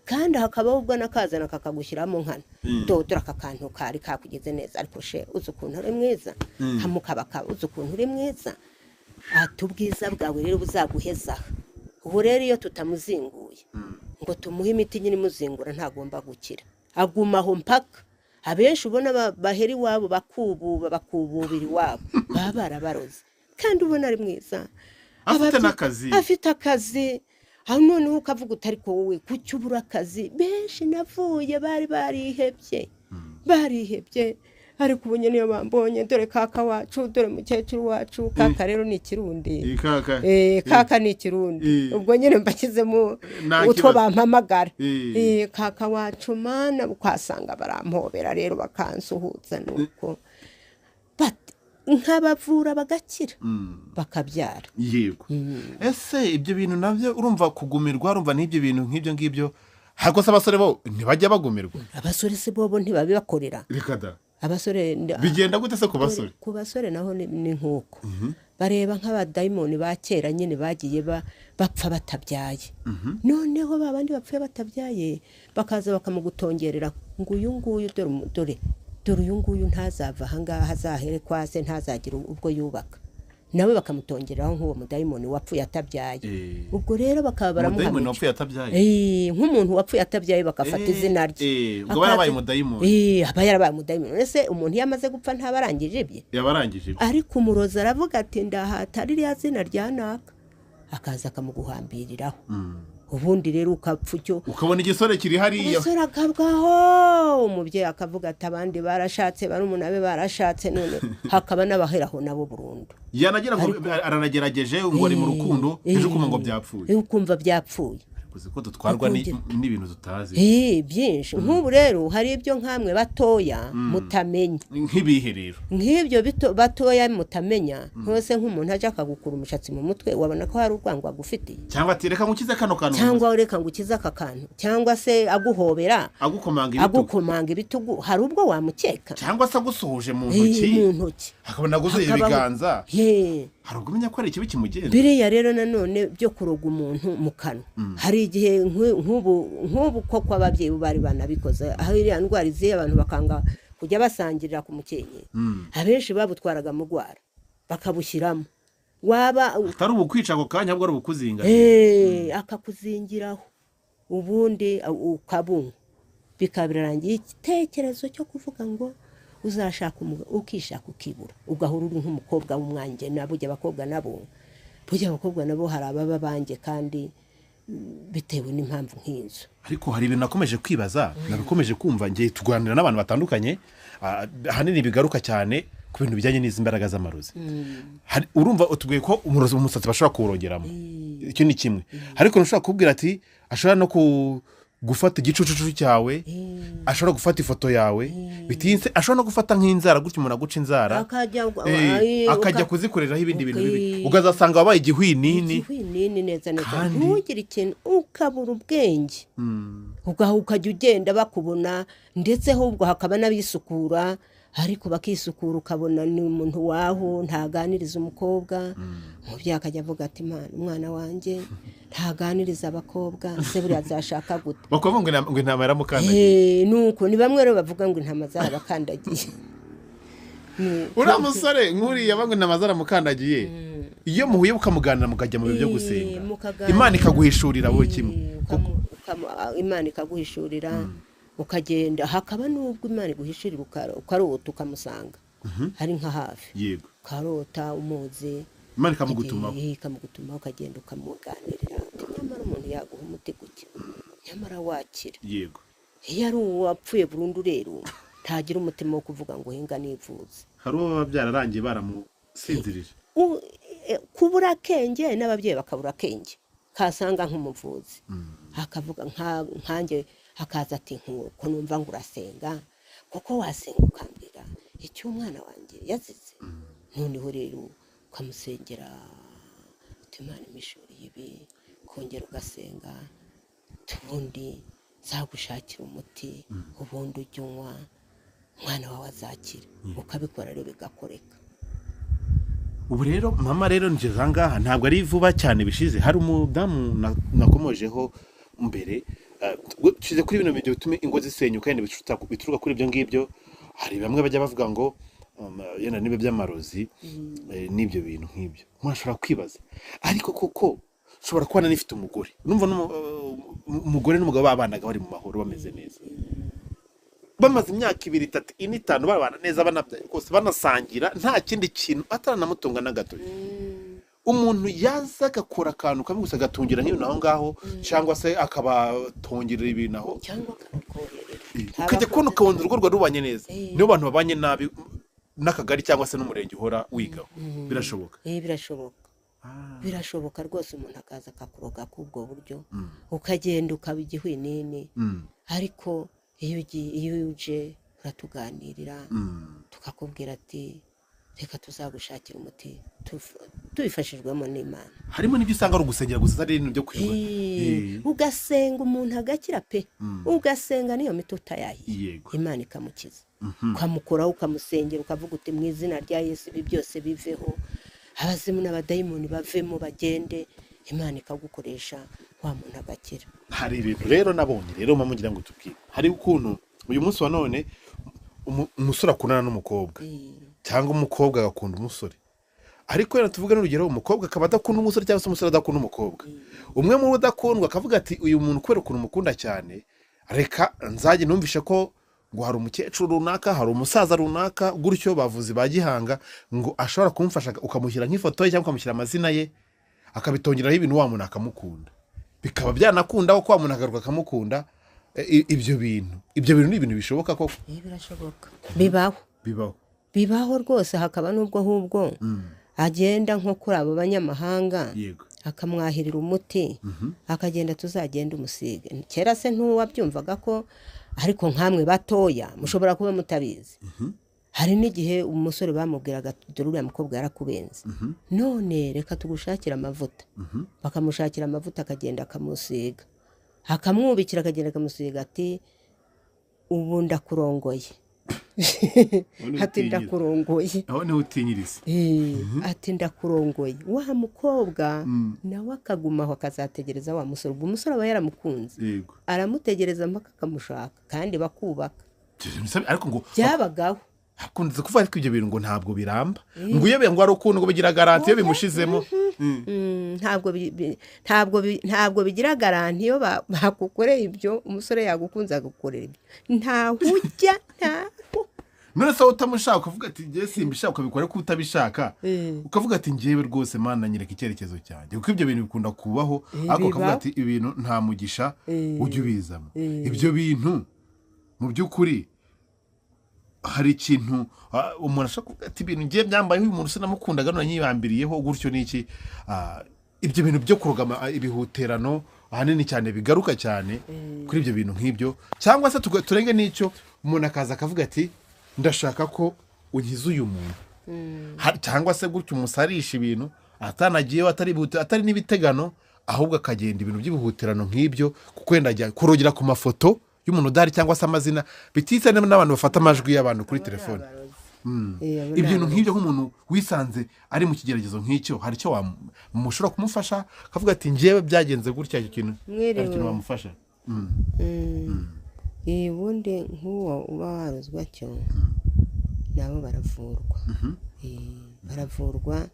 Kandi hakabaho ubwo nakazana kakagushyiramo nkana, dore aka kantu kari kakugeze neza, ariko she uzi ukuntu uri mwiza, kamukabaka uzi ukuntu uri mwiza, ati ubwiza bwawe rero buzaguheza. Ubu rero iyo tutamuzinguye ngo tumuhe imiti nyine imuzingura, ntagomba gukira, agumaho mpaka. Abenshi ubona bahera iwabo bakububa, bakububira iwabo, baba barabaroze, kandi ubona ari mwiza, afite n'akazi, afite akazi. Aho noneho ukavuga utari ko wowe kuki ubura akazi? Benshi navuye bari barihebye, barihebye, ariko ubu nyine iyo bambonye, dore kaka wacu, dore mukecuru wacu. Kaka rero ni ikirundi, kaka ni ikirundi, ubwo nyine mbashyizemo utwo bampamagara, kaka wacu mana, ukasanga barampobera rero bakansuhuza, nuko nk'abavura bagakira, bakabyara. Yego. Ese ibyo bintu nabyo urumva kugumirwa, urumva n'ibyo bintu nk'ibyo ngibyo, ariko se abasore bo ntibajya bagumirwa? Abasore se bobo ntibabibakorera. Reka da. Abasore bigenda gute se ku basore? Ku basore naho ni nkuko bareba nk'abadayimoni ba kera nyine bagiye bapfa batabyaye. Noneho babandi bapfuye batabyaye bakaza bakamugutongerera ngo uyu nguyu dore dore uyu nguyu ntazava ahangaha, azahere kwa se, ntazagira ubwo yubaka. Nawe bakamutongeraho nk'uwo mudayimoni wapfuye atabyaye. Ubwo rero bakaba baramuhamije. Umudayimoni wapfuye atabyaye? Nk'umuntu wapfuye atabyaye bakafata izina rye. Ubwo yarabaye umudayimoni. Aba yarabaye umudayimoni. Ese umuntu iyo amaze gupfa ntabarangije ibye? Yabarangije ibye. Ariko umurozi aravuga ati ndahata ririya zina rya naka, akaza akamuguhambiriraho. Ubundi rero ukapfa icyo, ukabona igisore kiri hariya, umusore akabwaho, umubyeyi akavuga ati abandi barashatse, barumuna be barashatse, none hakaba n'abaheraho nabo burundu. Yanagira ngo aranagerageje ngo ari mu rukundo, ejo ukumva ngo byapfuye, ukumva byapfuye. Uzi ko dutwarwa n'ibintu tutazi byinshi. Nk'ubu rero hari ibyo nkamwe batoya mutamenya. Nk'ibihe rero? Nk'ibyo batoya mutamenya, hose nk'umuntu aje akagukura umushatsi mu mutwe, wabona ko hari urwango agufitiye, cyangwa ati reka ngukize kano kantu, cyangwa reka ngukize aka kantu, cyangwa se aguhobera, agukomanga ibitugu, hari ubwo wamukeka, cyangwa se agusuhuje mu ntoki, akabona aguzuye ibiganza, hari ubwo umenya ko ari ikibi kimugenza. Biriya rero nanone byo kuroga umuntu mu kanwa, hari igihe nk'ubu koko ababyeyi bari banabikoze, aho iriya ndwara iziye abantu bakanga kujya basangirira ku mukenke, abenshi babutwaraga mu rwara bakabushyiramo, waba atari ubukwica ako kanya, ahubwo ari ubukuzinga, akakuzingiraho, ubundi ukabunywa, bikaba birarangiye. Igitekerezo cyo kuvuga ngo uzashaka ukishaka ukibura, ugahora uri nk'umukobwa w'umwange. Burya abakobwa nabo, burya abakobwa nabo hari ababa banjye kandi bitewe n'impamvu nk'izo. Ariko hari ibintu nakomeje kwibaza, nakomeje kumva ngiye tuganira n'abantu batandukanye, ahanini bigaruka cyane ku bintu bijyanye n'izi mbaraga z'amarozi. Urumva utubwiye ko umurozi mu musatsi bashobora kuwurogeramo, icyo ni kimwe. Ariko ntushobora kubwira ati ashobora no Gufata igicucucu cyawe, ashobora gufata ifoto yawe, bitinze ashobora no gufata nk'inzara gutyo umuntu aguca inzara akajya kuzikoreraho ibindi bintu bibi, ukazasanga wabaye igihwinini. Igihwinini neza neza, ntugire ikintu, ukabura ubwenge, ukajya ugenda bakubona, ndetse ahubwo hakaba n'abisukura, ariko bakisukura ukabona ni umuntu waho ntaganiriza umukobwa. Umubyeyi akajya avuga ati Imana umwana wanjye ntaganiriza abakobwa, se buriya azashaka gute? Bakavuga ngo intama yaramukandagiye. Nuko ni bamwe rero bavuga ngo intama zarabakandagiye. Uriya musore nk'uriya bavuga ngo intama zaramukandagiye, iyo muhuye ukamuganira mukajya mu bihe byo gusenga, Imana ikaguhishurira buri kimwe. Imana ikaguhishurira ukagenda, hakaba n'ubwo Imana iguhishurira ukarota ukamusanga hari nka hafi, yego, ukarota umuzi, Imana ikamugutumaho, ikamugutumaho, ukagenda ukamuganirira, nyamara umuntu yaguha umuti gutya, nyamara wakira. Yego. Iyo ari uwapfuye burundu rero ntagira umutima wo kuvuga ngo hinga nivuze. Hari uwo baba byararangiye baramusinzirije, kubura akenge, n'ababyeyi bakabura akenge, kasanga nk'umuvuzi akavuga nkanjye, akaza ati nkuko numva ngo urasenga, kuko wasenga ukambwira icyo umwana wanjye yazize. Noneho rero ukamusengera uti Imana imishuriye ibi, kongera ugasenga, ubundi nzagushakira umuti, ubundi ujya unywa, umwana wawe azakira. Ukabikora rero bigakoreka. Ubu rero mama rero ngeze aha ngaha ntabwo ari vuba cyane bishize, hari umudamu nakomojeho mbere, tuze kuri bino bintu bituma ingo zisenyuka kandi bituruka kuri ibyo ngibyo. Hari bamwe bajya bavuga ngo yenda nibe by'amarozi n'ibyo bintu nk'ibyo, umuntu ashobora kwibaza, ariko koko ushobora kubana n'ifite umugore, numva umugore n'umugabo babanaga bari mu mahoro bameze neza, bamaze imyaka 2, 3, 4, 5 babana neza, banabyaye rwose, banasangira, nta kindi kintu ataranamutunga na gato. Umuntu yaza agakora akantu kamwe gusa agatungira nk'ibintu aho ngaho, cyangwa se akabatongerera ibintu aho, cyangwa akabakoherera, ukajya kubona ukabona urugo rwawe rubanye neza. Niyo bantu babanye nabi n'akagari cyangwa se n'umurenge uhora wigaho. Birashoboka. Birashoboka. Birashoboka rwose, umuntu akaza akakuroga k'ubwo buryo, ukagenda ukaba igihwinini. Ariko iyo uje uratuganirira, tukakubwira ati reka tuzagushakira umuti tubifashijwemo n'Imana. Harimo n'ibyo usanga ari ugusengera gusa, ari ibintu byo kwiga. Ugasenga umuntu agakira pe, ugasenga niyo miti utayahiye, Imana ikamukiza. Ukamukuraho ukamusengera, ukavuga uti mu izina rya Yesu ibi byose biveho, abazimu n'abadayimoni bavemo bagende, Imana ikagukoresha wa muntu agakira. Hari ibintu rero nabonye rero mama ngira ngo tubwire, hari ukuntu uyu munsi wa none umusore akundana n'umukobwa, cyangwa umukobwa agakunda umusore, ariko rero tuvuga n'urugero umukobwa akaba adakunda umusore, cyangwa se umusore adakunda umukobwa. Umwe muri udakundwa akavuga ati uyu muntu kubera ukuntu umukunda cyane, reka nzajye numvishe ko ngo hari umukecuru runaka, hari umusaza runaka, gutyo bavuzi ba gihanga ngo ashobora kumufasha, ukamushyira nk'ifoto ye cyangwa ukamushyira amazina ye, akabitongeraho ibintu, wa muntu akamukunda, bikaba byanakunda ko wa muntu akagaruka akamukunda. Ibyo bintu ni ibintu bishoboka koko? Birashoboka, bibaho, bibaho rwose. Hakaba n'ubwo ahubwo agenda nko kuri abo banyamahanga, akamwahirira umuti, akagenda tuzagenda umusige. Kera se ntuwabyumvaga ko, ariko nkamwe batoya mushobora kuba mutabizi. Hari n'igihe umusore bamubwiraga dore uriya mukobwa yarakubenze, none reka tugushakira amavuta. Bakamushakira amavuta, akagenda akamusiga, akamwubikira, akagenda akamusiga, ati ubu ndakurongoye. Ati ndakurongoye. Aho niho utinyiriza. Ati ndakurongoye. Wa mukobwa nawe akagumaho akazategereza wa musore. Ubwo umusore aba yaramukunze, aramutegereza mpaka akamushaka, kandi bakubaka. Ariko ngo byabagaho hakunze kuvuga ariko ibyo bintu ngo ntabwo biramba, ngo iyo ngo ari ukuntu ngo bigira garanti iyo bimushizemo. Ntabwo bigira garanti iyo bakukoreye ibyo, umusore yagukunze agakorera ibyo, ntaho ujya, ntaho. None se utamushaka ukavuga ati ngiye simbishaka, ukabikora ko utabishaka, ukavuga ati ngewe rwose Mana nyereka icyerekezo cyanjye, kuko ibyo bintu bikunda kubaho, ariko ukavuga ati ibintu nta mugisha ujya ubizamo. Ibyo bintu mu by'ukuri hari ikintu umuntu ashaka kuvuga ati ibintu ngiye byambayeho, uyu muntu sinamukundaga none nyibambiriyeho gutyo n'iki. Ibyo bintu byo kurogama ibihuterano ahanini cyane bigaruka cyane kuri ibyo bintu nk'ibyo, cyangwa se turenge n'icyo umuntu akaza akavuga ati ndashaka ko unkiza uyu muntu, cyangwa se gutyo umusarisha ibintu atanagiyeho, atari n'ibitegano, ahubwo akagenda ibintu by'ibihutirano nk'ibyo, kuko wenda ajya kurogera ku mafoto y'umuntu udahari cyangwa se amazina, bititse n'abantu bafata amajwi y'abantu kuri telefone. Ibintu nk'ibyo, nk'umuntu wisanze ari mu kigeragezo nk'icyo, hari icyo mushobora kumufasha akavuga ati njyewe byagenze gutya, icyo kintu hari ikintu wamufasha? Ubundi nk'uwo uba warozwa cyo nabo baravurwa, baravurwa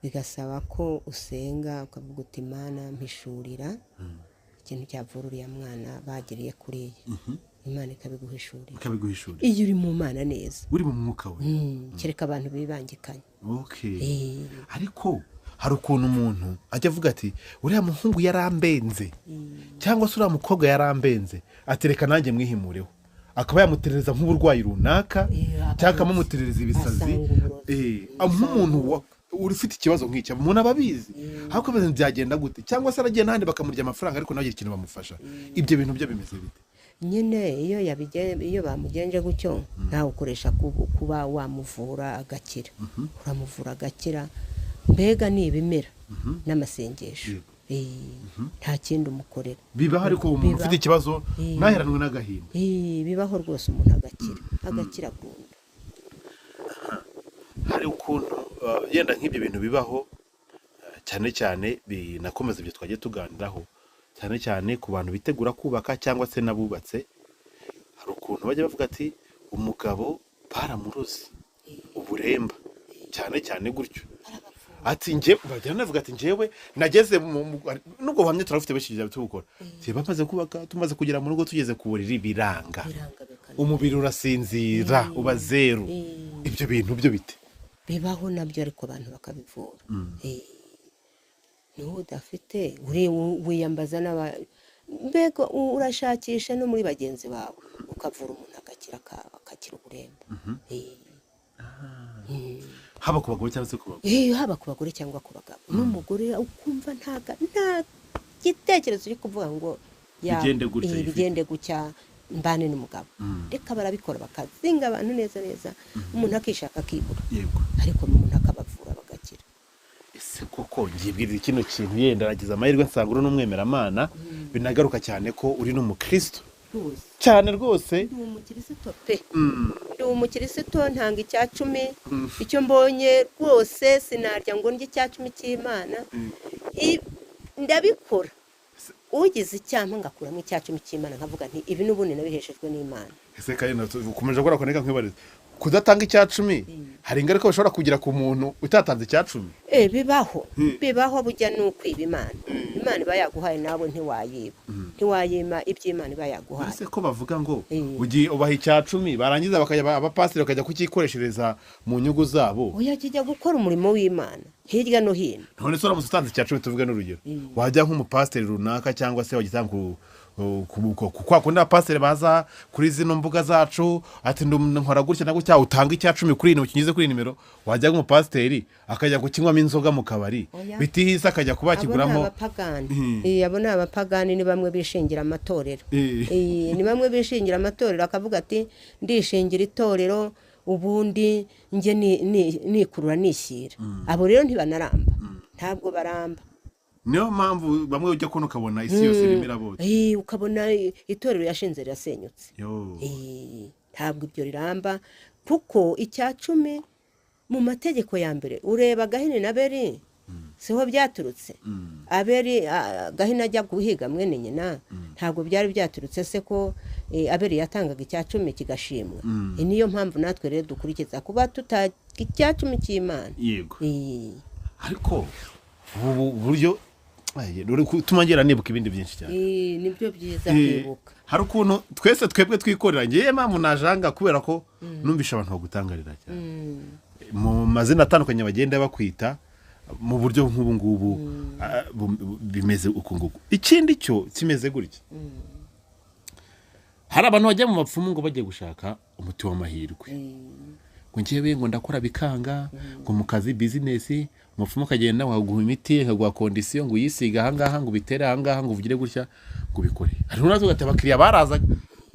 bigasaba ko usenga ukavuga uti Imana mpishurira ikintu cyavura uriya mwana bagiriye kuriya, Imana ikabiguhishurira. Iyo uri mu Mana neza, uri mu mwuka we, kereka abantu bibangikanye. Ariko hari ukuntu umuntu ajya avuga ati uriya muhungu yarambenze, cyangwa se uriya mukobwa yarambenze, atereka nanjye mwihimureho, akaba yamuterereza nk'uburwayi runaka, cyangwa akamuterereza ibisazi, nk'umuntu ufite ikibazo nk'icyo umuntu aba abizi, ariko byagenda gute, cyangwa se aragiye n'ahandi bakamurya amafaranga ariko nawe ikintu bamufasha. Ibyo bintu byo bimeze bite? Nyine iyo bamugenje gutyo, ntawe ukoresha kuba wamuvura agakira, uramuvura agakira, mbega ni ibimera n'amasengesho, nta kindi umukorera. Bibaho ariko umuntu ufite ikibazo ntaheranwe n'agahinda. Bibaho rwose, umuntu agakira, agakira burundu. Hari ukuntu yenda nk'ibyo bintu bibaho cyane cyane binakomeza ibyo twagiye tuganiraho, cyane cyane ku bantu bitegura kubaka cyangwa se n'abubatse, hari ukuntu bajya bavuga ati umugabo baramuroze uburemba, cyane cyane gutyo, ati nje bajya navuga ati njyewe nageze nubwo buhamya turafite benshi tubukora, bamaze kubaka tumaze kugera mu rugo tugeze ku buriri biranga, umubiri urasinzira uba zeru. Ibyo bintu byo bite? Bibaho nabyo, ariko abantu bakabivura. Niho udafite wiyambaza mbega urashakisha no muri bagenzi bawe ukavura umuntu agakira, akakira uburemba. Haba ku bagore cyangwa se ku bagabo? Haba ku bagore cyangwa ku bagabo. N'umugore ukumva nta gitekerezo uri kuvuga ngo bigende gutya mbane n'umugabo, reka barabikora bakazinga abantu neza neza, umuntu akishaka akibura, ariko umuntu akabavura bagakira. Ese koko ngibwirira kino kintu, yenda aragize amahirwe nsanga uri n'umwemeramana, binagaruka cyane ko uri n'umukristo cyane rwose. Ndi umukristo pe, ndi umukristo, ntanga icya 10, icyo mbonye rwose sinarya ngo ndye icya 10 cy'Imana, ndabikora. Ugize icyampa ngakuramo icya 10 cy'Imana nkavuga nti ibi n'ubundi nabiheshejwe n'Imana. Ese kandi ukomeje gukora koneka nkwibariza, kudatanga icya 10 hari ingaruka bashobora kugira ku muntu utatanze icya 10? Bibaho, bibaho, bujya n'ukwiba Imana. Imana iba yaguhaye nawe ntiwayiba, ntiwayima iby'Imana iba yaguhaye. Ese ko bavuga ngo ugiye ubaha icya 10 barangiza bakajya abapasiteri bakajya kukikoreshereza mu nyungu zabo? Oya, kijya gukora umurimo w'Imana hirya no hino. None se uramutse utanze icya 10 tuvuge n'urugero, wajya nk'umupasiteri runaka cyangwa se wagitanga kwa kundi abapasiteri baza kuri zino mbuga zacu ati nkora gutya na gutya, utanga icya 10 kuri ino kinyuze kuri nimero, wajya nk'umupasiteri akajya gukinywamo inzoga mu kabari bitihise akajya kuba kiguramo. Abo ni abapagani, ni bamwe bishingira amatorero, ni bamwe bishingira amatorero akavuga ati ndishingira itorero ubundi njye nikurura nishyira. Abo rero ntibanaramba, ntabwo baramba. Niyo mpamvu bamwe ujya kubona ukabona isi yose irimo irabotse, ukabona itorero yashinze rirasenyutse. Ntabwo ibyo riramba, kuko icya 10 mu mategeko ya mbere ureba Gahini na Abeli, siho byaturutse. Abeli Gahini ajya guhiga mwene nyina, ntabwo byari byaturutse se ko Abeli yatangaga icya 10 kigashimwa. Niyo mpamvu natwe rero dukurikiza kuba tutaga icya 10 cy'Imana. Yego. Ariko ubu buryo tumangera nibuka ibindi byinshi cyane. Nibyo byiza kwibuka. Hari ukuntu twese twebwe twikorera, ngiye mpamvu najanga kubera ko numvisha abantu bagutangarira cyane mu mazina atandukanye bagenda bakwita mu buryo nk'ubu ngubu bimeze uku nguku. Ikindi cyo kimeze gutya, hari abantu bajya mu bapfumu ngo bagiye gushaka umuti w'amahirwe, Ngo njyewe ngo ndakora bikanga, ngo mu kazi bizinesi, umupfumu akagenda akaguha imiti, akaguha kondisiyo, ngo uyisiga ahangaha, ngo ubitere ahangaha, ngo uvugire gutya, ngo ubikore. Hari n'uraza ugati abakiriya barazaga,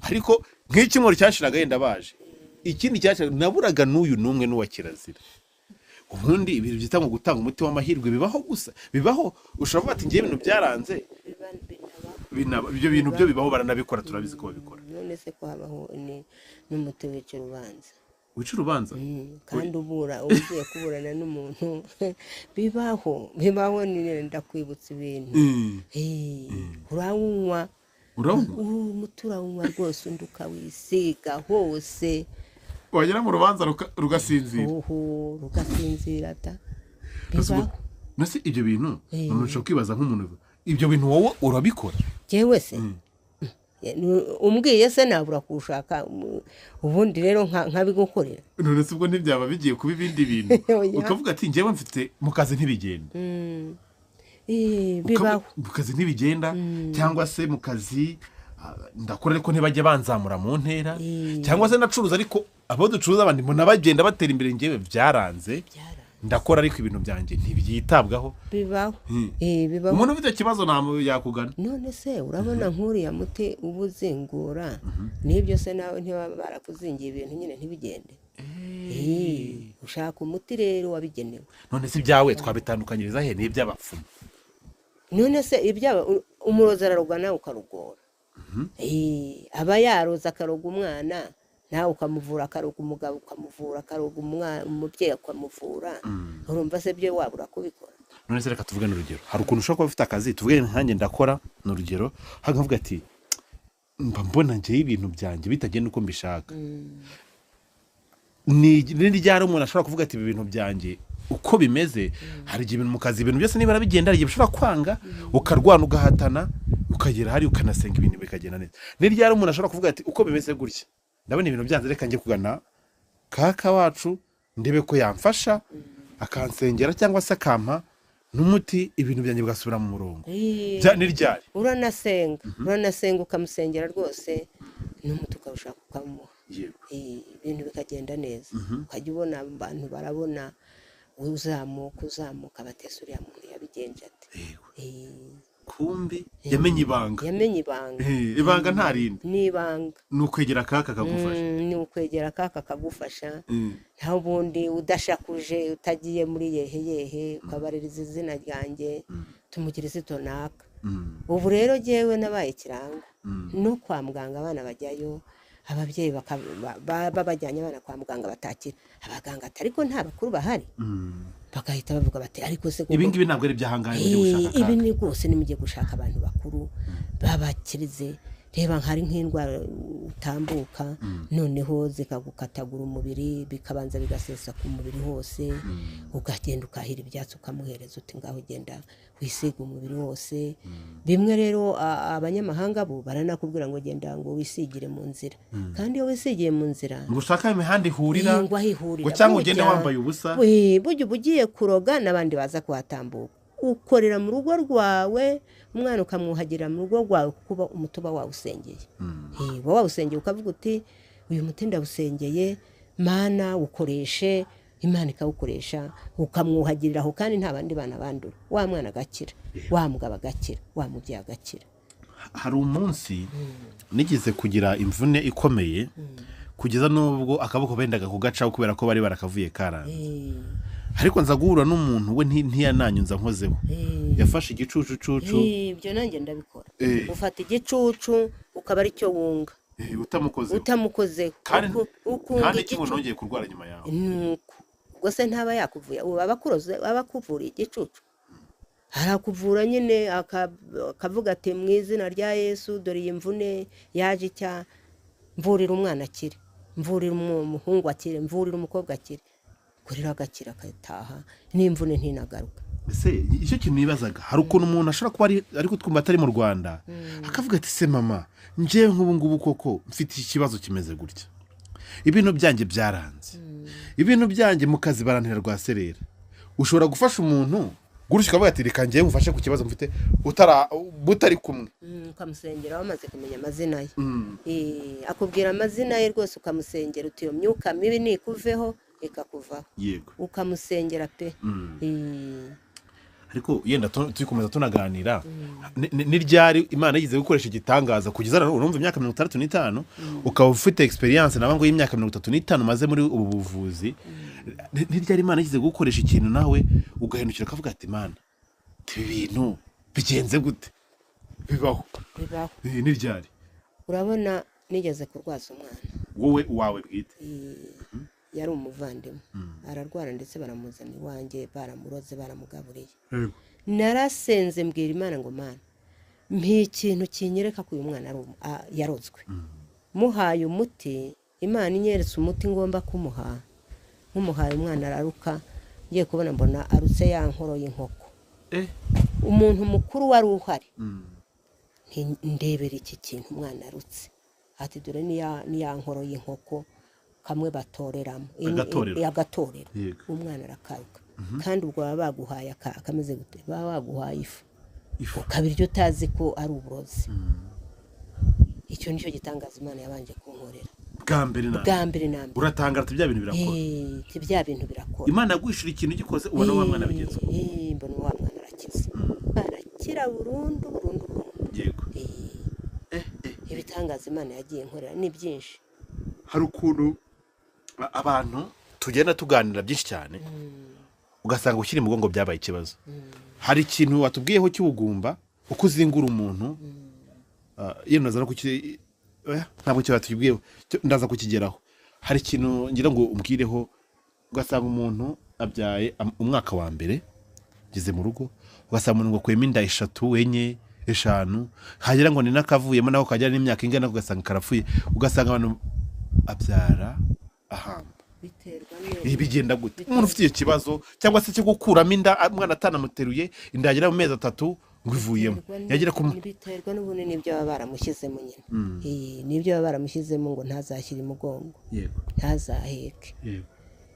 ariko nk'icyumweru cyashiraga yenda baje, ikindi cyashiraga naburaga n'uyu n'umwe n'uwa kirazira. Ubundi ibintu byita ngo gutanga umuti w'amahirwe bibaho gusa, bibaho. Ushobora kuvuga ati ngiye ibintu byaranze, ibyo bintu byo bibaho, baranabikora, turabizi ko babikora. None se ko habaho n'umuti wica urubanza? Wica urubanza? Kandi ubura ugiye kuburana n'umuntu bibaho, bibaho. Ndakwibutsa ibintu. Urawunywa, umuti urawunywa rwose, undi ukawisiga hose, wagera mu rubanza rugasinzira. Rugasinzira da. Bibaho. Nase ibyo bintu umuntu ushobora kwibaza nk'umuntu, ibyo bintu wowe urabikora? Jewe se umbwiye se nabura kushaka ubundi rero nkabigukorera. None se ubwo ntibyaba bigiye kuba ibindi bintu? Ukavuga ati njyewe mfite mu kazi ntibigenda. Bibaho. Mu kazi ntibigenda, cyangwa se mu kazi ndakora ariko ntibajye banzamura mu ntera, cyangwa se ndacuruza ariko abo ducuruza abandi mbona bagenda batera imbere, njyewe byaranze, ndakora ariko ibintu byanjye ntibyitabwaho. Bibaho. Bibaho. Umuntu ufite ikibazo nta yakugana. None se urabona nk'uriya muti ubuzingura n'ibyo se nawe ntibaba barakuzingiye ibintu nyine ntibigende. Ushaka umuti rero wabigenewe. None se ibyawe twabitandukanyiriza he n'iby'abapfumu? None se ibyaba umurozi araroga nawe ukarugora. Aba yaroza akaroga umwana, nawe ukamuvura, akaroga umugabo ukamuvura, akaroga umubyeyi ukamuvura. Urumva se byo wabura kubikora? None se reka tuvuge n'urugero. Hari ukuntu ushobora kuba ufite akazi, tuvuge nkanjye ndakora, ni urugero, hakavuga ati mba mbona njyewe ibintu byanjye bitagenda uko mbishaka. Ni ryari umuntu ashobora kuvuga ati ibi bintu byanjye uko bimeze? Hari igihe ibintu mu kazi, ibintu byose niba bigenda, hari igihe bishobora kwanga, ukarwana ugahatana, ukagera hari ukanasenga ibintu bikagenda neza. Ni ryari umuntu ashobora kuvuga ati uko bimeze gutya, ndabona ibintu byanze, reka njye kugana kaka wacu ndebe ko yamfasha, akansengera cyangwa se akampa n'umuti, ibintu byanjye bigasubira mu murongo. Ni ryari? Uranasenga, uranasenga ukamusengera rwose, n'umuti ukawushaka ukamuha, ibintu bikagenda neza. Ukajya ubona abantu barabona uzamuka uzamuka, batese uriya muntu yabigenje ate. Kumbi yamenye ibanga. Yamenye ibanga. Ibanga nta rindi. Ni ibanga. Ni ukwegera kaka kagufasha. Ni ukwegera kaka kagufasha. Nta bundi udashakuje, utagiye muri yehe yehe, ukabaririza izina ryanjye, tumugirize tonaka. Ubu rero jewe nabaye kirango. No kwa muganga abana bajyayo, ababyeyi babajyanye abana kwa muganga batakira. Abaganga ariko nta bakuru bahari. Bagahita bavuga bati ariko se ibi ngibi ntabwo ari byahangaye mujye gushaka. Ibi ni rwose nimujye gushaka abantu bakuru babakirize. Reba nkari nk'indwara utambuka, noneho zikagukatagura umubiri, bikabanza bigasesa ku mubiri hose, ukagenda ukahira ibyatsi ukamuhereza uti ngaho genda wisiga umubiri wose. Bimwe rero abanyamahanga bo baranakubwira ngo genda ngo wisigire mu nzira. Kandi iyo wisigiye mu nzira ngo ushaka imihanda ihurira, ngo cyangwa ugende wambaye ubusa, burya ugiye kuroga n'abandi baza kuhatambuka. Ukorera mu rugo rwawe, umwana ukamwuhagira mu rugo rwawe, kuko umutuba wawusengeye. Uba wawusengeye ukavuga uti uyu muti ndawusengeye, Mana ukoreshe, Imana ikawukoresha, ukamwuhagirira aho, kandi nta bandi bana bandura. Wa mwana agakira, wa mugabo agakira, wa mubyeyi agakira. Hari umunsi nigeze kugira imvune ikomeye, kugeza n'ubwo akaboko bendaga kugacaho kubera ko bari barakavuye karanze. Ariko nza guhura n'umuntu we ntiyananyunza nkozeho. Yafashe igicucu. Ibyo nanjye ndabikora. Ufata igicucu ukaba ari cyo wunga. Utamukozeho. Kandi ikintu nongeye kurwara nyuma yawe. Nuko ubwo se ntaba yakuvuye, ubu abakuroze abakuvuriye igicucu. Arakuvura nyine akavuga ati mu izina rya Yesu dore iyi mvune yaje icya, mvurira umwana akire, mvurira umuhungu akire, mvurira umukobwa akire. Kurira agakira akataha, n'imvune ntinagaruka. Ese icyo kintu nibazaga, hari ukuntu umuntu ashobora kuba ariko twumva atari mu Rwanda, akavuga ati se mama njyewe nk'ubu ngubu koko mfite iki kibazo kimeze gutya, ibintu byanjye byaranze, ibintu byanjye mu kazi barantera rwa serera. Ushobora gufasha umuntu gutyo ukavuga ati reka njyewe mufashe ku kibazo mfite butari kumwe, ukamusengera wamaze kumenya amazina ye. Akubwira amazina ye rwose ukamusengera uti iyo myuka mibi nikuveho, Ikakuvaho. Yego. Ukamusengera pe. Ariko yenda tukomeza tunaganira, ni ryari Imana yize gukoresha igitangaza kugeza na urumva imyaka 65 ukaba ufite experience nawe ngo y'imyaka 35 maze muri ubu buvuzi, ni ryari Imana yize gukoresha ikintu nawe ugahindukira ukavuga ati Imana ibi bintu bigenze gute? Bibaho. Bibaho. Ni ryari? Urabona nigeze kurwaza umwana. Wowe wawe bwite? Yari umuvandimwe, ararwara ndetse baramuzana iwanjye, baramuroze, baramugaburiye. Narasenze mbwira Imana ngo Mana mpa ikintu kinyereka ko uyu mwana yarozwe. Muhaye umuti, Imana inyeretse umuti ngomba kumuha, nkumuhaye umwana araruka, ngiye kubona mbona arutse ya nkoro y'inkoko. Umuntu mukuru wari uhari, ndebera iki kintu umwana arutse, ati dore ni ya nkoro y'inkoko kamwe batoreramo agatorero, umwana arakaruka. Kandi ubwo baba baguhaye akameze gute? Baba baguhaye ifu ukabiryo utazi ko ari uburozi. Icyo nicyo gitangaza Imana yabanje kunkorera bwa mbere na mbere. Uratangara ati bya bintu birakora. Bya bintu birakora. Imana yaguhishura ikintu gikoze ubona wa mwana bigenze. Mbona wa mwana arakize, arakira burundu burundu. Yego. Ibitangaza Imana yagiye nkorera ni byinshi. Hari ukuntu abantu tugenda tuganira byinshi cyane, ugasanga ushyira imugongo byabaye ikibazo. Hari ikintu watubwiyeho cy'ubugumba, uko uzingura umuntu, yenda no kuki ntabwo cyo batubwiyeho, ndaza kukigeraho. Hari ikintu ngira ngo umbwireho, ugasanga umuntu abyaye umwaka wa mbere ngeze mu rugo, ugasanga umuntu ngo kwema inda 3 4 5, hagira ngo ni nakavuyemo nako kajya n'imyaka ingana, ugasanga karapfuye, ugasanga abantu abyara ahamba. Bigenda gute? Umuntu ufite icyo kibazo cyangwa se cyo gukuramo inda, umwana atanamuteruye, inda yagera mu mezi 3 ngo ivuyemo, yagira ku biterwa n'ubunini byo baba baramushyizemo nyine. Nibyo baba baramushyizemo ngo ntazashyire imugongo, ntazaheke.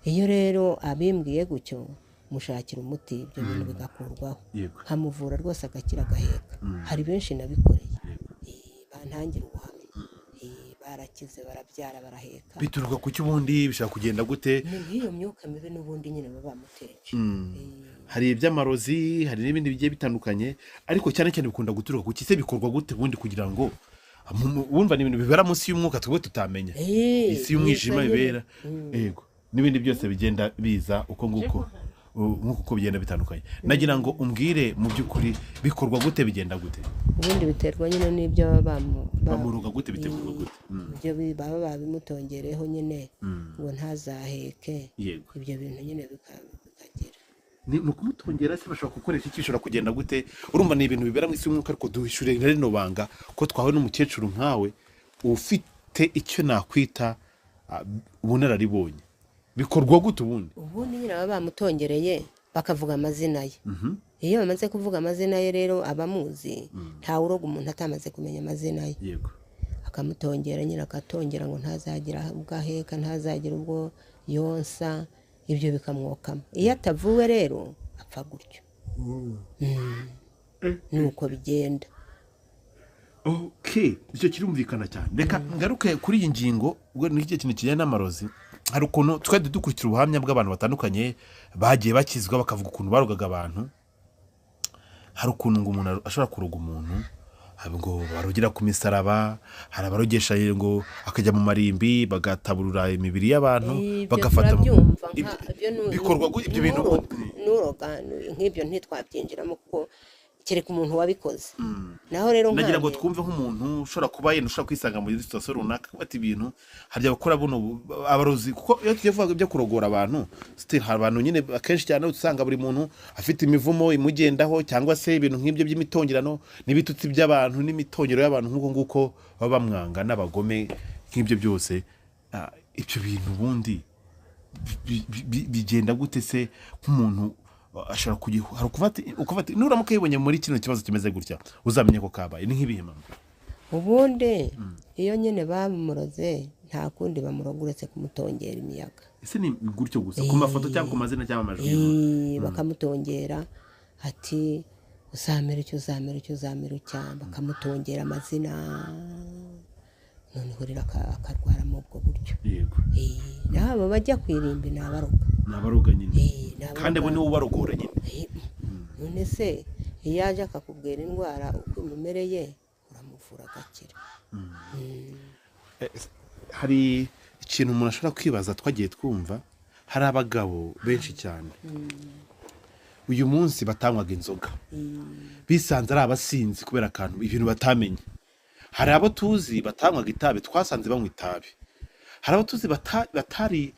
Iyo rero abimbwiye gutyo mushakira umuti, ibyo bintu bigakurwaho, nkamuvura rwose agakira agaheka. Hari benshi nabikoreye, bantangira ubuhamya, barakize, barabyara, baraheka. Bituruka ku cy'ubundi bishaka kugenda gute? Ni nk'iyo myuka mibi n'ubundi nyine baba bamuteje. Hari iby'amarozi, hari n'ibindi bigiye bitandukanye, ariko cyane cyane bikunda guturuka ku kise. Bikorwa gute bundi kugira ngo wumva ni ibintu bibera munsi y'umwuka twebwe tutamenya, isi y'umwijima bibera, yego, n'ibindi byose bigenda biza uko nguko nk'uko bigenda bitandukanye. Nagira ngo umbwire mu by'ukuri bikorwa gute, bigenda gute? Ubundi biterwa nyine n'ibyo bamuruga gute, bitegurwa gute? Ibyo baba babimutongereho nyine ngo ntazaheke, ibyo bintu nyine bikagira. Ni ukumutongera se bashobora gukoresha iki? Bishobora kugenda gute? Urumva ni ibintu bibera mu isi y'umwuka, ariko duhishure na rino banga ko twawe n'umukecuru nkawe ufite icyo nakwita ubunararibonye. Bikorwa gute ubundi? Ubundi nyine baba bamutongereye bakavuga amazina ye. Iyo bamaze kuvuga amazina ye rero abamuzi, nta uroga umuntu atamaze kumenya amazina ye. Yego. Akamutongera nyine, akatongera ngo ntazagira ubwo aheka, ntazagira ubwo yonsa, ibyo bikamwokama. Iyo atavuwe rero apfa gutyo. Nuko bigenda. Okay, icyo kirumvikana cyane. Reka ngaruke kuri iyi ngingo, ubwo ni iki kintu kijyanye n'amarozi. Hari ukuntu twari dukurikira ubuhamya bw'abantu batandukanye bagiye bakizwa bakavuga ukuntu barogaga abantu. Hari ukuntu ngo umuntu ashobora kuroga umuntu, ngo barugira ku misaraba, hari abarogesha ngo akajya mu marimbi bagataburura imibiri y'abantu bagafata. Bikorwa ibyo bintu nuroga nk'ibyo ntitwabyinjiramo kuko kereka umuntu wabikoze. Naho rero nagira ngo twumve nk'umuntu ushobora kuba yenda ushobora kwisanga muri situation runaka bati ibintu harya bakora buno abarozi, kuko iyo tugiye kuvuga ibyo kurogora abantu still hari abantu nyine akenshi cyane usanga buri muntu afite imivumo imugendaho cyangwa se ibintu nk'ibyo by'imitongirano n'ibitutsi by'abantu n'imitongero y'abantu nk'uko nguko baba bamwanga n'abagome nk'ibyo byose. Ibyo bintu ubundi bigenda gute se nk'umuntu ashobora kugiha ukufata nuramuka yibonye muri kino kibazo kimeze gutya uzamenye ko kabaye ni nk'ibihe mama? Ubundi iyo nyine bamuroze nta kundi bamuroga uretse kumutongera imiyaga. Ese ni gutyo gusa ku mafoto cyangwa ku mazina cyangwa amajwi? Bakamutongera ati uzamera icyo uzamera icyo uzamera cyangwa bakamutongera amazina, noneho rero akarwara mu ubwo buryo. Yego. N'abo bajya ku irimbi ni abaroga. Ni abaroga nyine. Kandi abo nibo ubarogora nyine. None se iyo aje akakubwira indwara uko imumereye uramuvura agakira. Hari ikintu umuntu ashobora kwibaza twagiye twumva, hari abagabo benshi cyane uyu munsi batanywaga inzoga bisanze ari abasinzi kubera akantu ibintu batamenye. Hari abo tuzi batanywaga itabi twasanze banywa itabi. Hari abo tuzi batari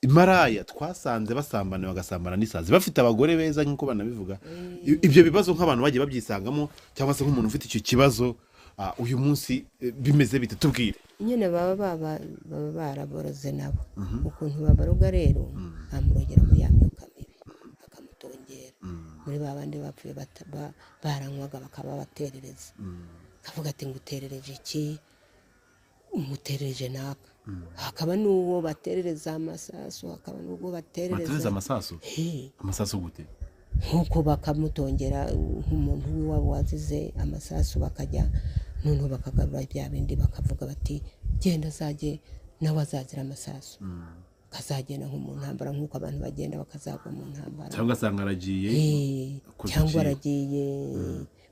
imaraya twasanze basambana bagasambana n'isazi bafite abagore beza nk'uko banabivuga. Ibyo bibazo nk'abantu bagiye babyisangamo cyangwa se nk'umuntu ufite icyo kibazo uyu munsi bimeze bite? Tubwire. Nyine baba baraboroze nabo. Ukuntu babaroga rero bamurogera muri ya myuka mibi bakamutongera muri ba bandi bapfuye baranywaga bakaba baterereza. Akavuga ati nguterereje iki, umuterereje naka. Hakaba n'uwo baterereza amasasu, hakaba n'uwo baterereza amasasu. Amasasu gute? Nkuko bakamutongera nk'umuntu w'iwabo wazize amasasu, bakajya noneho bakagarura bya bindi bakavuga bati genda azajye nawe azazira amasasu, kazagenda nko mu ntambara nk'uko abantu bagenda bakazagwa mu ntambara, cyangwa asanga aragiye, cyangwa aragiye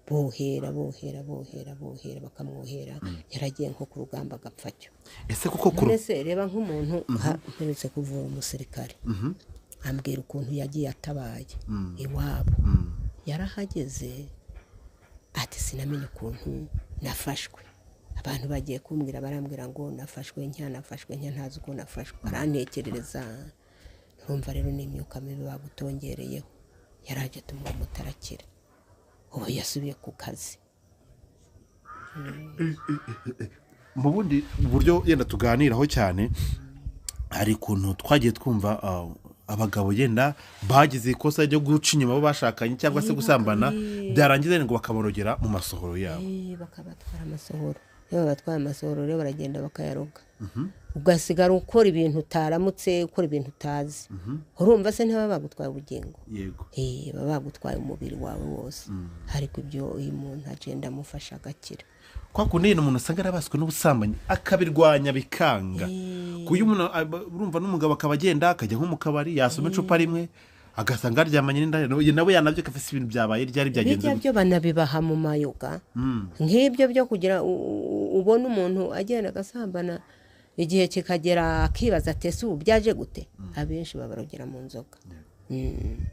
bohera bohera bohera bohera bakamwohera, yaragiye nko ku rugamba agapfa cyo. Ese kuko none reba nk'umuntu mperutse kuvura umusirikare, ambwira ukuntu yagiye atabaye iwabo, yarahageze ati sinamenye ukuntu nafashwe. Abantu bagiye kumbwira barambwira ngo nafashwe nshya nafashwe nshya ntazi uko nafashwe, barantekerereza. Urumva rero ni imyuka mibi bagutongereyeho. Yaraje tumuha mutarakira, ubu yasubiye ku kazi. Mu bundi buryo yenda tuganiraho cyane, hari ukuntu twagiye twumva abagabo yenda bagize ikosa ryo guca inyuma abo bashakanye cyangwa se gusambana, byarangiza ngo bakabarogera mu masohoro yabo. Bakabatwara amasohoro. Iyo babatwaye amasohoro rero baragenda bakayaroga, ugasigara ukora ibintu utaramutse, ukora ibintu utazi. Urumva se ntibaba bagutwaye ubugingo? Yego. Baba bagutwaye umubiri wawe wose. Ariko ibyo uyu muntu agenda amufasha agakira. Kwa kundi umuntu usanga arabaswe n'ubusambanyi akabirwanya bikanga. Kuyo umuntu urumva n'umugabo akaba agenda akajya nko mu kabari yasoma icupa rimwe agasanga aryamanye n'indaya, nawe yanabyo akafise ibintu byabaye ryari byagenze. Bijya byo banabibaha mu mayoga. Nk'ibyo byo kugira ubona umuntu agenda agasambana igihe kikagera akibaza ati ese ubu byaje gute? Abenshi babarogera mu nzoga.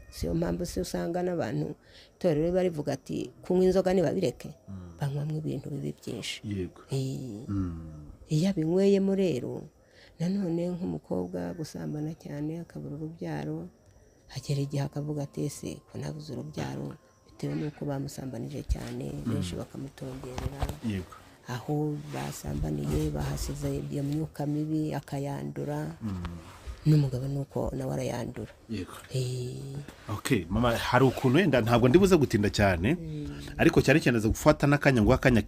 Siyo mpamvu se usanga n'abantu itorero barivuga ati kunywa inzoga ntibabireke, banywamo ibintu bibi byinshi. Yego. Iyo abinyweyemo rero nanone nk'umukobwa gusambana cyane akabura urubyaro, agera igihe akavuga ati ese ko nabuze urubyaro bitewe n'uko bamusambanije cyane, benshi bakamutongerera. Yego. Aho basambaniye bahasize iyo myuka mibi akayandura, n'umugabo nuko nawe arayandura. Yego. Okay, mama, hari ukuntu wenda ntabwo ndibuze gutinda cyane, ariko cyane cyane aza gufata n'akanya ngo akanya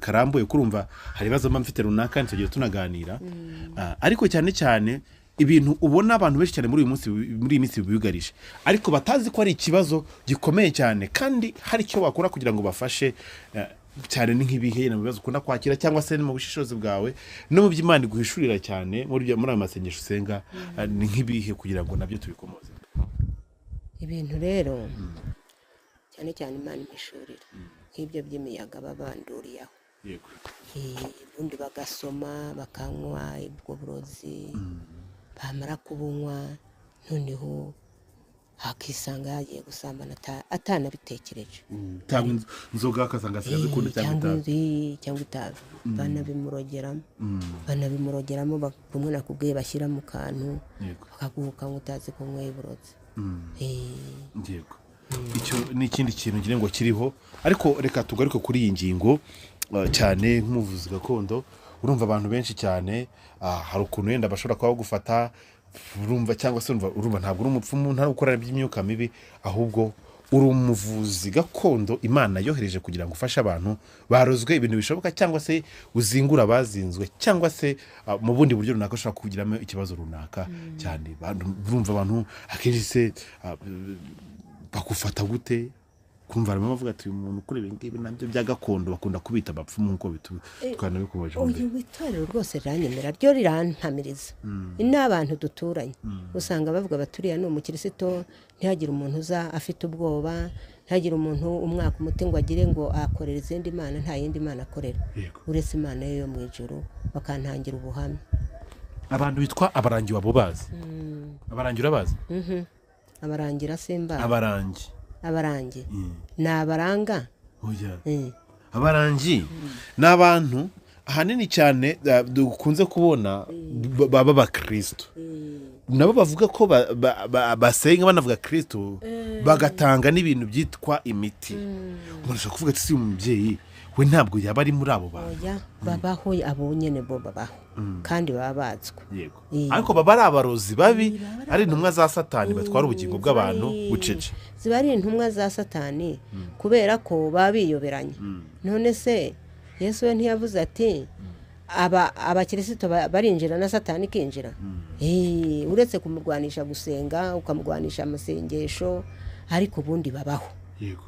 karambuye kurumva hari ibibazo mba mfite runaka ntitugire tunaganira. Ariko cyane cyane ibintu ubona abantu benshi cyane muri uyu munsi muri iyi minsi biyugarije, ariko batazi ko ari ikibazo gikomeye cyane kandi hari icyo wakora kugira ngo bafashe cyane ni nk'ibihe mu bibazo ukunda kwakira cyangwa se mu bushishozi bwawe no mu by'Imana iguhishurira cyane muri ayo masengesho usenga, ni nk'ibihe kugira ngo nabyo tubikomoze. Ibintu rero cyane cyane Imana impishurira nk'ibyo by'imiyaga babanduriyeho. Yego. Ubundi bagasoma bakanywa ubwo burozi, bamara kubunywa noneho akisanga yagiye gusambana atanabitekereje, cyangwa inzoga akasanga asigaye azikunda cyangwa itabi, banabimurogeramo kumwe nakubwiye bashyira mu kantu bakaguhuka ngo utazi kunyweye uburozi. Yego. Icyo ni ikindi kintu ngira ngo kiriho, ariko reka tugaruke kuri iyi ngingo cyane nk'umuvuzi gakondo. Urumva abantu benshi cyane hari ukuntu wenda bashobora kuba bagufata urumva cyangwa se urumva ntabwo uri umupfumu, nta gukora iby'imyuka mibi, ahubwo uri umuvuzi gakondo Imana yohereje kugira ngo ufashe abantu barozwe ibintu bishoboka, cyangwa se uzingura abazinzwe, cyangwa se mu bundi buryo runaka ushobora kugiramo ikibazo runaka cyane. Urumva abantu akenshi se bagufata gute? Kumva harimo abavuga ati uyu muntu ukora ibi ngibi nabyo bya gakondo bakunda kubita abapfumu nk'uko twanabikubaje. Uyu itorero rwose riranyemera, ryo rirantamiriza. N'abantu duturanye usanga bavuga baturiya ni umukirisito, ntihagire umuntu uza afite ubwoba, ntihagire umuntu umwaka umuti ngo agire ngo akorera izindi mana, nta yindi mana akorera uretse Imana yo mu ijuru, bakantangira ubuhamya. Abantu bitwa abarangi wabo bazi? Abarangi urabazi? Abarangira simba. Abarangi. Abarangi ni abaranga. Abarangi ni abantu ahanini cyane dukunze kubona baba abakristo, nabo bavuga ko basenga banavuga Kristo, bagatanga n'ibintu byitwa imiti. Umuntu ashobora kuvuga ati si umubyeyi we ntabwo yaba ari muri abo bantu. Babaho abo nyene bo babaho kandi baba bazwe. Yego. Ariko baba ari abarozi babi, ari intumwa za Satani batwara ubugingo bw'abantu bucece. Ziba ari intumwa za Satani kubera ko baba biyoberanye. None se Yesu we ntiyavuze ati abakirisito barinjira na Satani ikinjira? Uretse kumurwanisha gusenga, ukamurwanisha amasengesho, ariko ubundi babaho. Yego.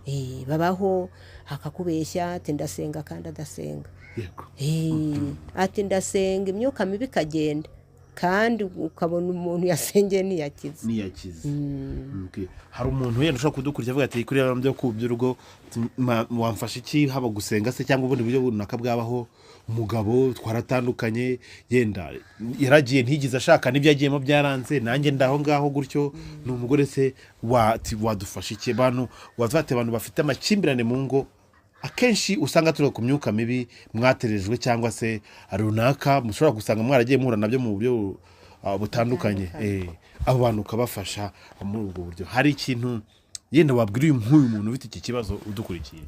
Babaho akakubeshya ati ndasenga kandi adasenga. Yego. Ati ndasenga imyuka mibi ikagenda, kandi ukabona umuntu yasengeye ntiyakize. Ntiyakize. Hari umuntu wenda ushobora kudukurikira avuga ati kuri byo kuby'urugo wamfasha iki, haba gusenga se cyangwa ubundi buryo runaka bwabaho, umugabo twaratandukanye yenda yaragiye ntigize ashaka n'ibyo yagiyemo byaranze, nanjye ndaho ngaho gutyo, ni umugore se wadufasha iki? Abantu wavate abantu bafite amakimbirane mu ngo akenshi usanga turi ku myuka mibi mwaterejwe cyangwa se runaka mushobora gusanga mwaragiye muhura nabyo mu buryo butandukanye, abo bantu ukabafasha muri ubwo buryo. Hari ikintu yenda wabwira uyu nk'uyu muntu ufite iki kibazo udukurikiye?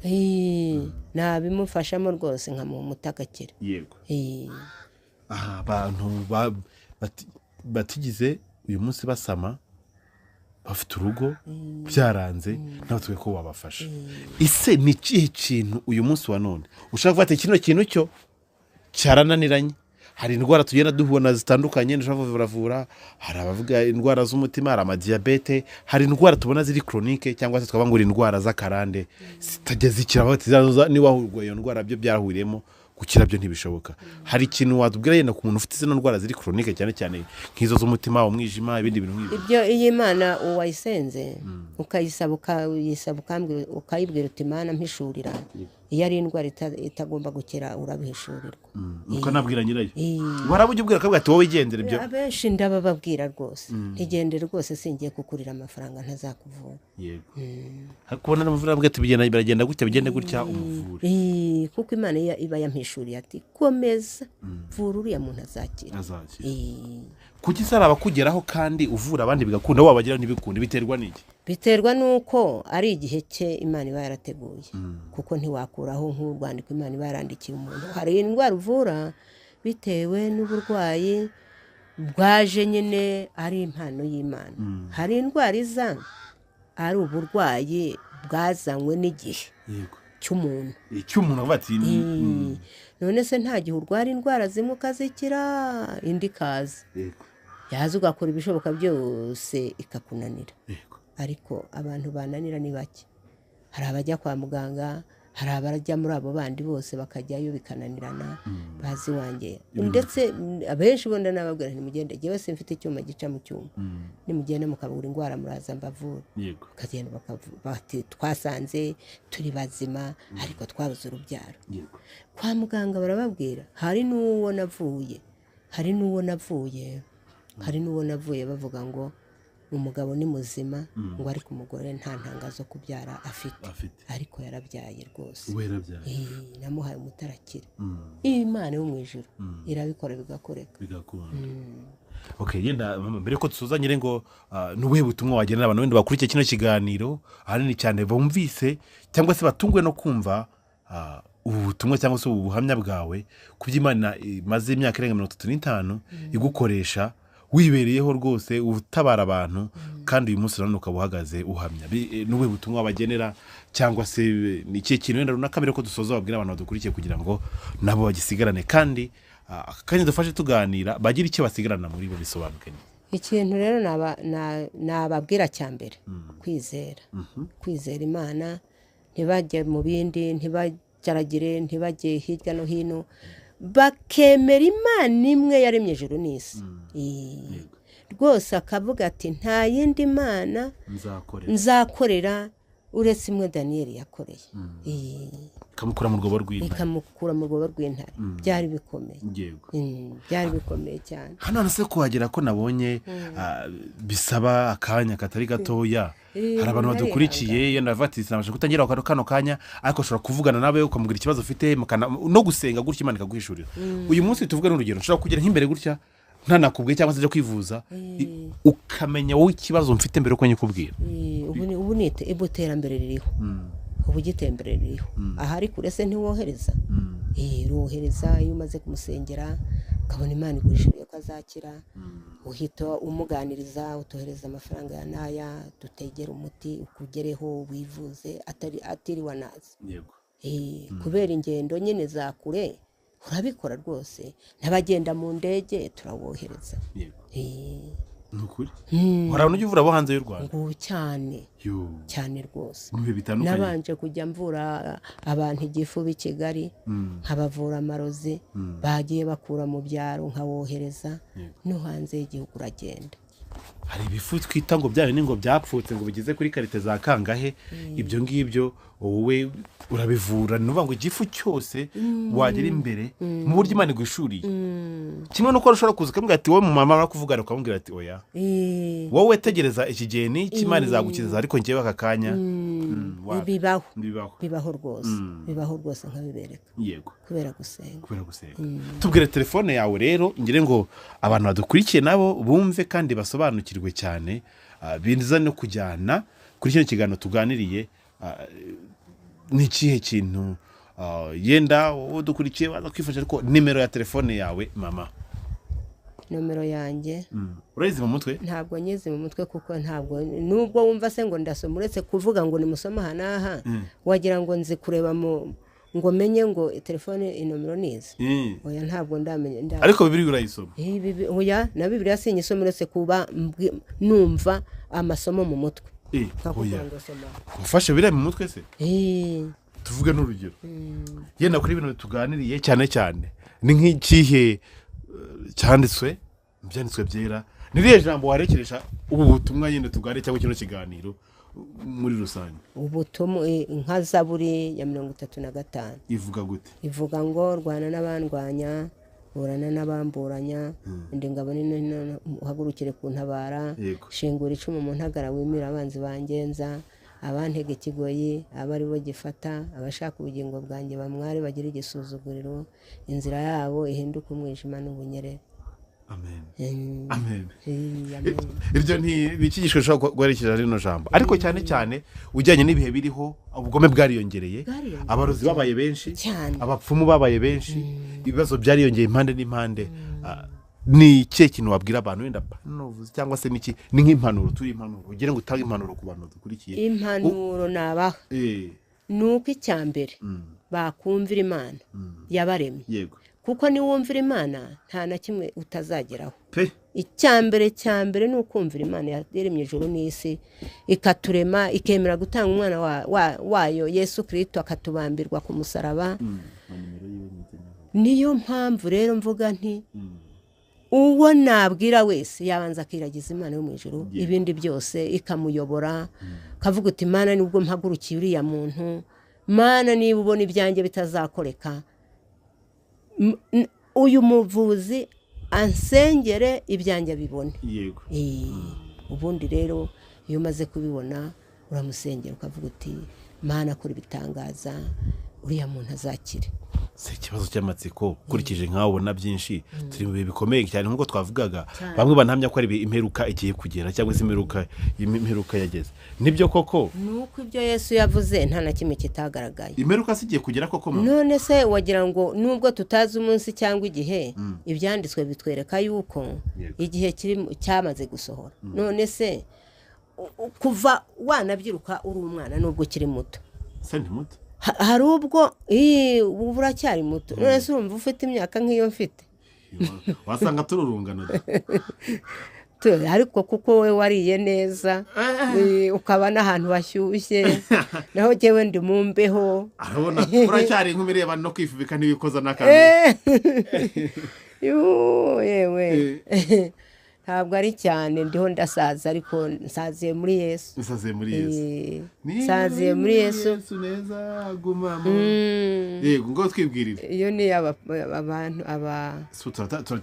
Nabimufashamo rwose nkamuha umutakakira. Yego. Abantu batigize uyu munsi basama bafite urugo byaranze, natwe ko wabafasha. Ese ni ikihe kintu uyu munsi wa none ushaka kuvuga ati kino kintu cyo cyarananiranye? Hari indwara tugenda duhura zitandukanye, ndashaka kuvuravura, hari abavuga indwara z'umutima, hari amadiyabete, hari indwara tubona ziri chronique cyangwa se twabangura indwara z'akarande zitajya zikira, bati niba wahurwa iyo ndwara byo byarahuriyemo gukira byo ntibishoboka. Hari ikintu watubwira yenda ku muntu ufite izo ndwara ziri chronique cyane cyane nk'izo z'umutima, umwijima, ibindi bintu nk'ibyo? Ibyo iyi Imana uwayisenze ukayisaba ukayibwira uti Imana mpishurira, iyo ari indwara itagomba gukira urabihishurirwa. Ukanabwira nyirayo. Warabujya ubwira akabwira ati wowe igendere ibyo. Abenshi ndabababwira rwose, igendere rwose singiye kukurira amafaranga ntazakuvura. Yego. Hakubona n'umuvura abwira ati bigenda biragenda gutya bigende gutya umuvure. Kuko Imana iba yampishuriye ati komeza vura uriya muntu azakira. Kuki se arabakugeraho kandi uvura abandi bigakunda wabagira ntibikunde, biterwa n'iki? Biterwa nuko ari igihe cye Imana iba yarateguye. Kuko ntiwakuraho nk'urwandiko Imana iba yarandikiye umuntu. Hari indwara uvura bitewe n'uburwayi bwaje nyine ari impano y'Imana. Hari indwara iza ari uburwayi bwazanywe n'igihe cy'umuntu. Icy'umuntu avuga ati none se nta gihe urwara indwara zimwe ukazikira indi ikaza. Yaza ugakora ibishoboka byose ikakunanira. Ariko abantu bananira ni bake. Hari abajya kwa muganga, hari abarajya muri abo bandi bose bakajyayo bikananirana, bazi wanjye. Ndetse abenshi bonda nababwira nti mugende, jewe simfite icyuma gica mu cyuma. Nimugende mukabura indwara muraza mbavura. Yego. Bakagenda bati twasanze turi bazima ariko twabuze urubyaro. Yego. Kwa muganga barababwira, hari n'uwo navuye, hari n'uwo navuye, hari n'uwo navuye bavuga ngo umugabo ni muzima ngo ariko umugore nta ntanga zo kubyara afite, ariko yarabyaye rwose. Namuhaye umutarakira. Imana yo mu ijuru irabikora bigakoreka. Bigakunda. Okay, yenda mbere ko dusuzanyire ngo nubuhe butumwa wagenera abantu wenda bakurikiye kino kiganiro ahanini cyane bumvise cyangwa se batungwe no kumva ubu butumwa cyangwa se ubu buhamya bwawe ku by'Imana imaze imyaka irenga 35 igukoresha wibereyeho rwose utabara abantu, kandi uyu munsi none ukaba uhagaze uhamya. N'ubuhe butumwa wabagenera cyangwa se ni ikihe kintu wenda runaka mbere ko dusoza wabwira abantu badukurikiye kugira ngo nabo bagisigarane, kandi akanya dufashe tuganira bagira icyo basigarana muri bo bisobanuke? Ikintu rero nababwira cya mbere, kwizera. Kwizera Imana, Ntibajye mu bindi, ntibajaragire, ntibajye hirya no hino, bakemera Imana imwe yaremye ijuru n'isi. Rwose akavuga ati nta yindi mana nzakorera uretse imwe Daniyeli yakoreye. Ikamukura mu rwobo rw'intare. Ikamukura mu rwobo rw'intare. Byari bikomeye. Byari bikomeye cyane. Hano se kuhagera ko nabonye bisaba akanya katari gatoya. Hari abantu badukurikiye yenda bavatise nabasha kutangira kano kanya, ariko ushobora kuvugana nawe ukamubwira ikibazo ufite no gusenga gutya Imana ikaguhishurira. Uyu munsi tuvuge n'urugero, nshobora kugera nk'imbere gutya ntanakubwiye cyangwa se cyo kwivuza, ukamenya wowe ikibazo mfite mbere uko nyikubwira. Ubu ni iterambere ririho. Ubu gitembere ririho. Ahari kure se ntiwohereza. Urohereza iyo umaze kumusengera ukabona Imana iguhishuriye ko azakira, uhita umuganiriza, utohereza amafaranga ya naya, dutegera umuti ukugereho wivuze atiriwe naza. Yego. Kubera ingendo nyine za kure urabikora rwose, n'abagenda mu ndege turawohereza. Yego. Nukuri horana ujya uvura abo hanze y'u Rwanda? Ngo cyane cyane rwose. Nabanje kujya mvura abantu igifu b'i Kigali, nkabavura amarozi bagiye bakura mu byaro nkawohereza, no hanze y'igihugu uragenda. Hari ibifu twita ngo byayo ningo byapfutse ngo bigeze kuri karite za kangahe, ibyo ngibyo wowe urabivura. Nuvuga ngo igifu cyose wagera imbere mu buryo Imana igushuriye. Kimwe nuko ushobora kuza ukamubwira ati wowe mu mama barakuvugana, ukamubwira ati oya wowe tegereza iki gihe ni Imana izagukiza, ariko njyewe aka kanya bibaho. Bibaho rwose. Bibaho rwose nkabibereka. Yego. Kubera gusenga. Kubera gusenga. Tubwire telefone yawe rero ngire ngo abantu badukurikiye nabo bumve kandi basobanukirwe cyane, binza no kujyana kuri kino kiganiro tuganiriye. Ni ikihe kintu yenda wowe dukurikiye waza kwifasha, ariko nimero ya telefone yawe mama? Nomero yanjye urayizi mu mutwe? Ntabwo nyizi mu mutwe kuko ntabwo nubwo wumva se ngo ndasoma, uretse kuvuga ngo nimusoma aha n'aha, wagira ngo nzi kureba mu ngo menye ngo telefone inomero nizi. Oya ntabwo ndamenye. Ariko Bibiliya urayisoma? Oya na Bibiliya sinyisoma, uretse kuba numva amasomo mu mutwe. Oya ufashe biriya mu mutwe se? Tuvuge n'urugero yenda kuri bino tuganiriye cyane cyane, ni nk'ikihe cyanditswe mu byanditswe byera, ni irihe jambo warekeresha ubu butumwa yenda tuganiriye cyangwa kino kiganiro muri rusange? Ubutumwa nka Zaburi ya 35 ivuga gute? Ivuga ngo rwana n'abandwanya, burana n'abamburanya, indi ngabo nini uhagurukire kuntabara, shingura icumu mu ntagara wimira abanzi bangenza, abantega ikigoyi abari bo gifata, abashaka ubugingo bwanjye bamware bagira igisuzuguriro, inzira yabo ihinduka umwijima n'ubunyerere. Amen. Amen. Iryo ni ikigisho ushobora guherekeza rino jambo, ariko cyane cyane ujyanye n'ibihe biriho, ubugome bwariyongereye, abarozi babaye benshi, abapfumu babaye benshi, ibibazo byariyongeye impande n'impande. Ni ikihe kintu wabwira abantu wenda panovuze cyangwa se niki, ni nk'impanuro, turi impanuro ugire ngo utange impanuro ku bantu dukurikiye? Impanuro nabaha nuko icyambere bakumvira Imana yabaremye. Yego. Kuko niwumvira Imana nta na kimwe utazageraho. Icyambere cyambere ni ukumvira Imana yaremye ijuru n'isi, ikaturema, ikemera gutanga umwana wayo Yesu Kristo akatubambirwa ku musaraba. Niyo mpamvu rero mvuga nti uwo nabwira wese yabanza akiragiza Imana yo mu ijuru, ibindi byose ikamuyobora, kavuga uti Imana nubwo mpagurukiye uriya muntu, Mana niba ubona ibyanjye bitazakoreka, uyu muvuzi ansengere ibyanjye bibone. Yego. Ubundi rero iyo umaze kubibona uramusengera ukavuga uti Mana akora ibitangaza, uriya muntu azakire. Si ikibazo cy'amatsiko ukurikije nkawe ubona byinshi, turi mu bihe bikomeye cyane nk'uko twavugaga, bamwe banhamya ko ari imperuka igiye kugera cyangwa se imperuka yageze. Nibyo koko? Nuko ibyo Yesu yavuze nta na kimwe kitagaragaye. Imperuka si igiye kugera koko? None se wagira ngo nubwo tutazi umunsi cyangwa igihe, ibyanditswe bitwereka yuko igihe kiri cyamaze gusohora. None se kuva wanabyiruka uri umwana nubwo ukiri muto? Se ndi muto. Hari ubwo ubu uracyari muto, none se urumva ufite imyaka nk'iyo mfite? Wasanga tururungana. Ariko kuko we wariye neza ukaba n'ahantu hashyushye, naho jyewe ndi mu mbeho. Arabona uracyari inkumi, ireba no kwifubika ntibikoza n'akantu. Yewe ntabwo ari cyane, ndiho ndasaza, ariko nsaziye muri Yesu. Nsaziye muri Yesu. Nsaziye muri Yesu. Neza gumamo. Yego, ngo twibwirire. Iyo ni abantu aba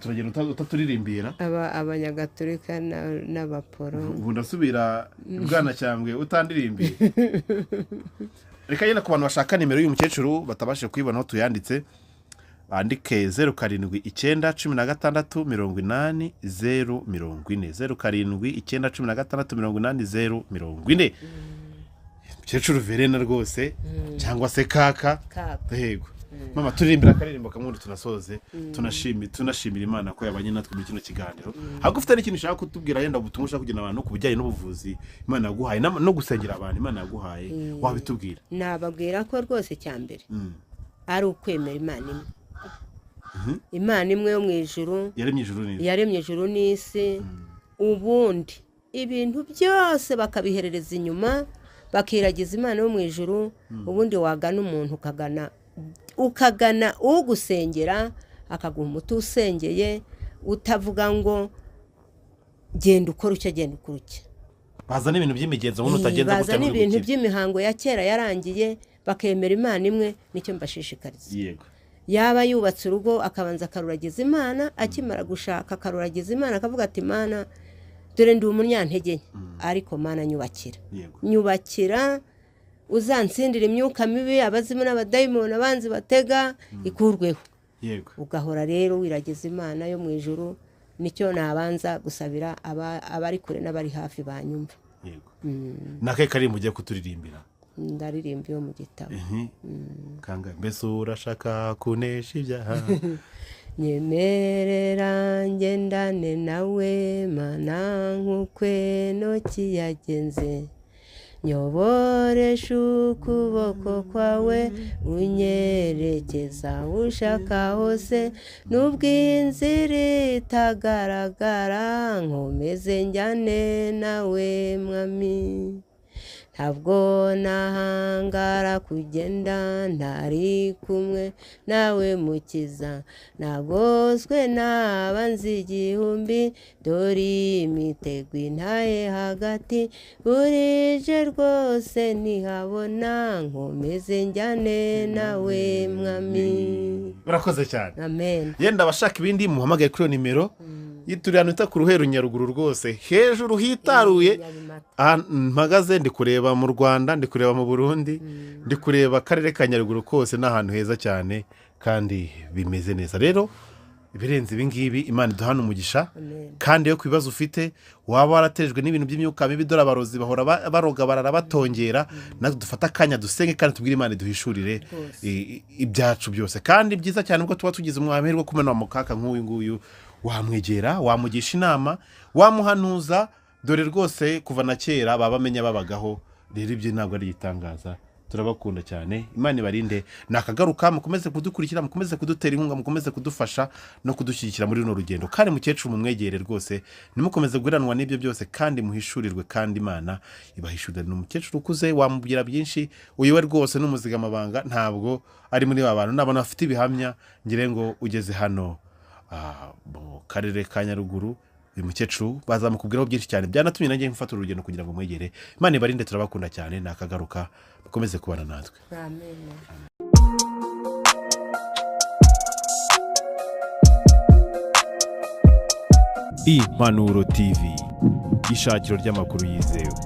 turagenda utaturirimbira. Abanyagatolika n'abaporo. Ubu ndasubira Bwanacyambwe utandirimbiye. Reka yenda ku bantu bashaka nimero y'uyu mukecuru batabashije kuyibona aho tuyanditse, bandike 0 7 9 16 80 0 40, 0 7 9 16 80 0 40. Mukecuru Verena rwose cyangwa se kaka. Yego mama, turirimbira akaririmbo kamwe tunasoze, tunashimira Imana ko yabanye natwe muri kino kiganiro. Ahubwo ufite n'ikintu ushaka kutubwira, yenda ubutumwa ushaka kugira abantu ku bijyanye n'ubuvuzi Imana yaguhaye no gusengera abantu Imana yaguhaye, wabitubwira? Nababwira ko rwose cyambere ari ukwemera Imana imwe. Imana imwe yo mu ijuru, yaremye ijuru n'isi. Ubundi ibintu byose bakabiherereza inyuma, bakiragiza Imana yo mu ijuru. Ubundi wagana umuntu ukagana ugusengera akaguha umuti usengeye, utavuga ngo genda ukora icyo, genda ukora icyo. Bazana ibintu by'imigenzo umuntu utagenza gutya, bazana ibintu by'imihango ya kera yarangiye, bakemera Imana imwe. Nicyo mbashishikariza. Yego. Yaba yubatse urugo akabanza akaruragiza Imana, akimara gushaka akaruragiza Imana, akavuga ati Imana dore ndi umunyantege nke, ariko Mana nyubakira, nyubakira, uzansindira imyuka mibi, abazimu n'abadayimoni, abanzi batega ikurweho. Yego. Ugahora rero wiragiza Imana yo mu ijuru. Nicyo nabanza gusabira abari kure n'abari hafi banyumva. Yego. Nakaye kari mugiye kuturirimbira? Ndaririmba iyo mu gitabo. Kanga mbese urashaka kunesha ibyaha? Nyemerera ngendane nawe Mana nk'ukwe noki yagenze, nyoboresha ukuboko kwawe unyerekeza ushaka hose, nubwo inzira itagaragara nkomeze njyane nawe Mwami. Ntabwo nahangara kugenda ntari kumwe nawe Mukiza, nagoswe n'abanzi igihumbi, dore imitego intaye hagati, burije rwose ntihabona, nkomeze njyane nawe Mwami. Urakoze cyane. Amen. Yenda abashaka ibindi muhamagaye kuri iyo nimero yituriye ahantu ku Ruheru Nyaruguru rwose hejuru hitaruye. Mpagaze ndi kureba mu Rwanda, ndi kureba mu Burundi, ndi kureba akarere ka Nyaruguru kose, ni ahantu heza cyane kandi bimeze neza. Rero ibirenze ibi ngibi Imana iduhana umugisha. Kandi yo ku bibazo ufite waba waratejwe n'ibintu by'imyuka mibi, dore abarozi bahora baroga barara batongera, natwe dufata akanya dusenge kandi tubwire Imana iduhishurire ibyacu byose. Kandi byiza cyane ubwo tuba tugize umwamahirwe wo kumena mukaka nk'uyu nguyu, wamwegera, wamugisha inama, wamuhanuza. Dore rwose kuva na kera babamenya babagaho. Rero ibyo ntabwo ari igitangaza. Turabakunda cyane, Imana ibarinde. Nakagaruka, mukomeze kudukurikira, mukomeze kudutera inkunga, mukomeze kudufasha no kudushyigikira muri runo rugendo. Kandi mukecuru mumwegere rwose, nimukomeze guheranwa n'ibyo byose, kandi muhishurirwe, kandi Imana ibahishurire. Ni umukecuru ukuze, wamubwira byinshi. Uyu we rwose n'umuzigamabanga, ntabwo ari muri ba bantu n'abantu bafite ibihamya. Ngire ngo ugeze hano mu karere ka Nyaruguru, uyu mukecuru bazamukubwiraho byinshi cyane. Byanatumye nanjye mfata urugendo kugira ngo mwegere. Imana ibarinde, turabakunda cyane. Nakagaruka, mukomeze kubana natwe. Amen. Impanuro TV, ishakiro ry'amakuru yizewe.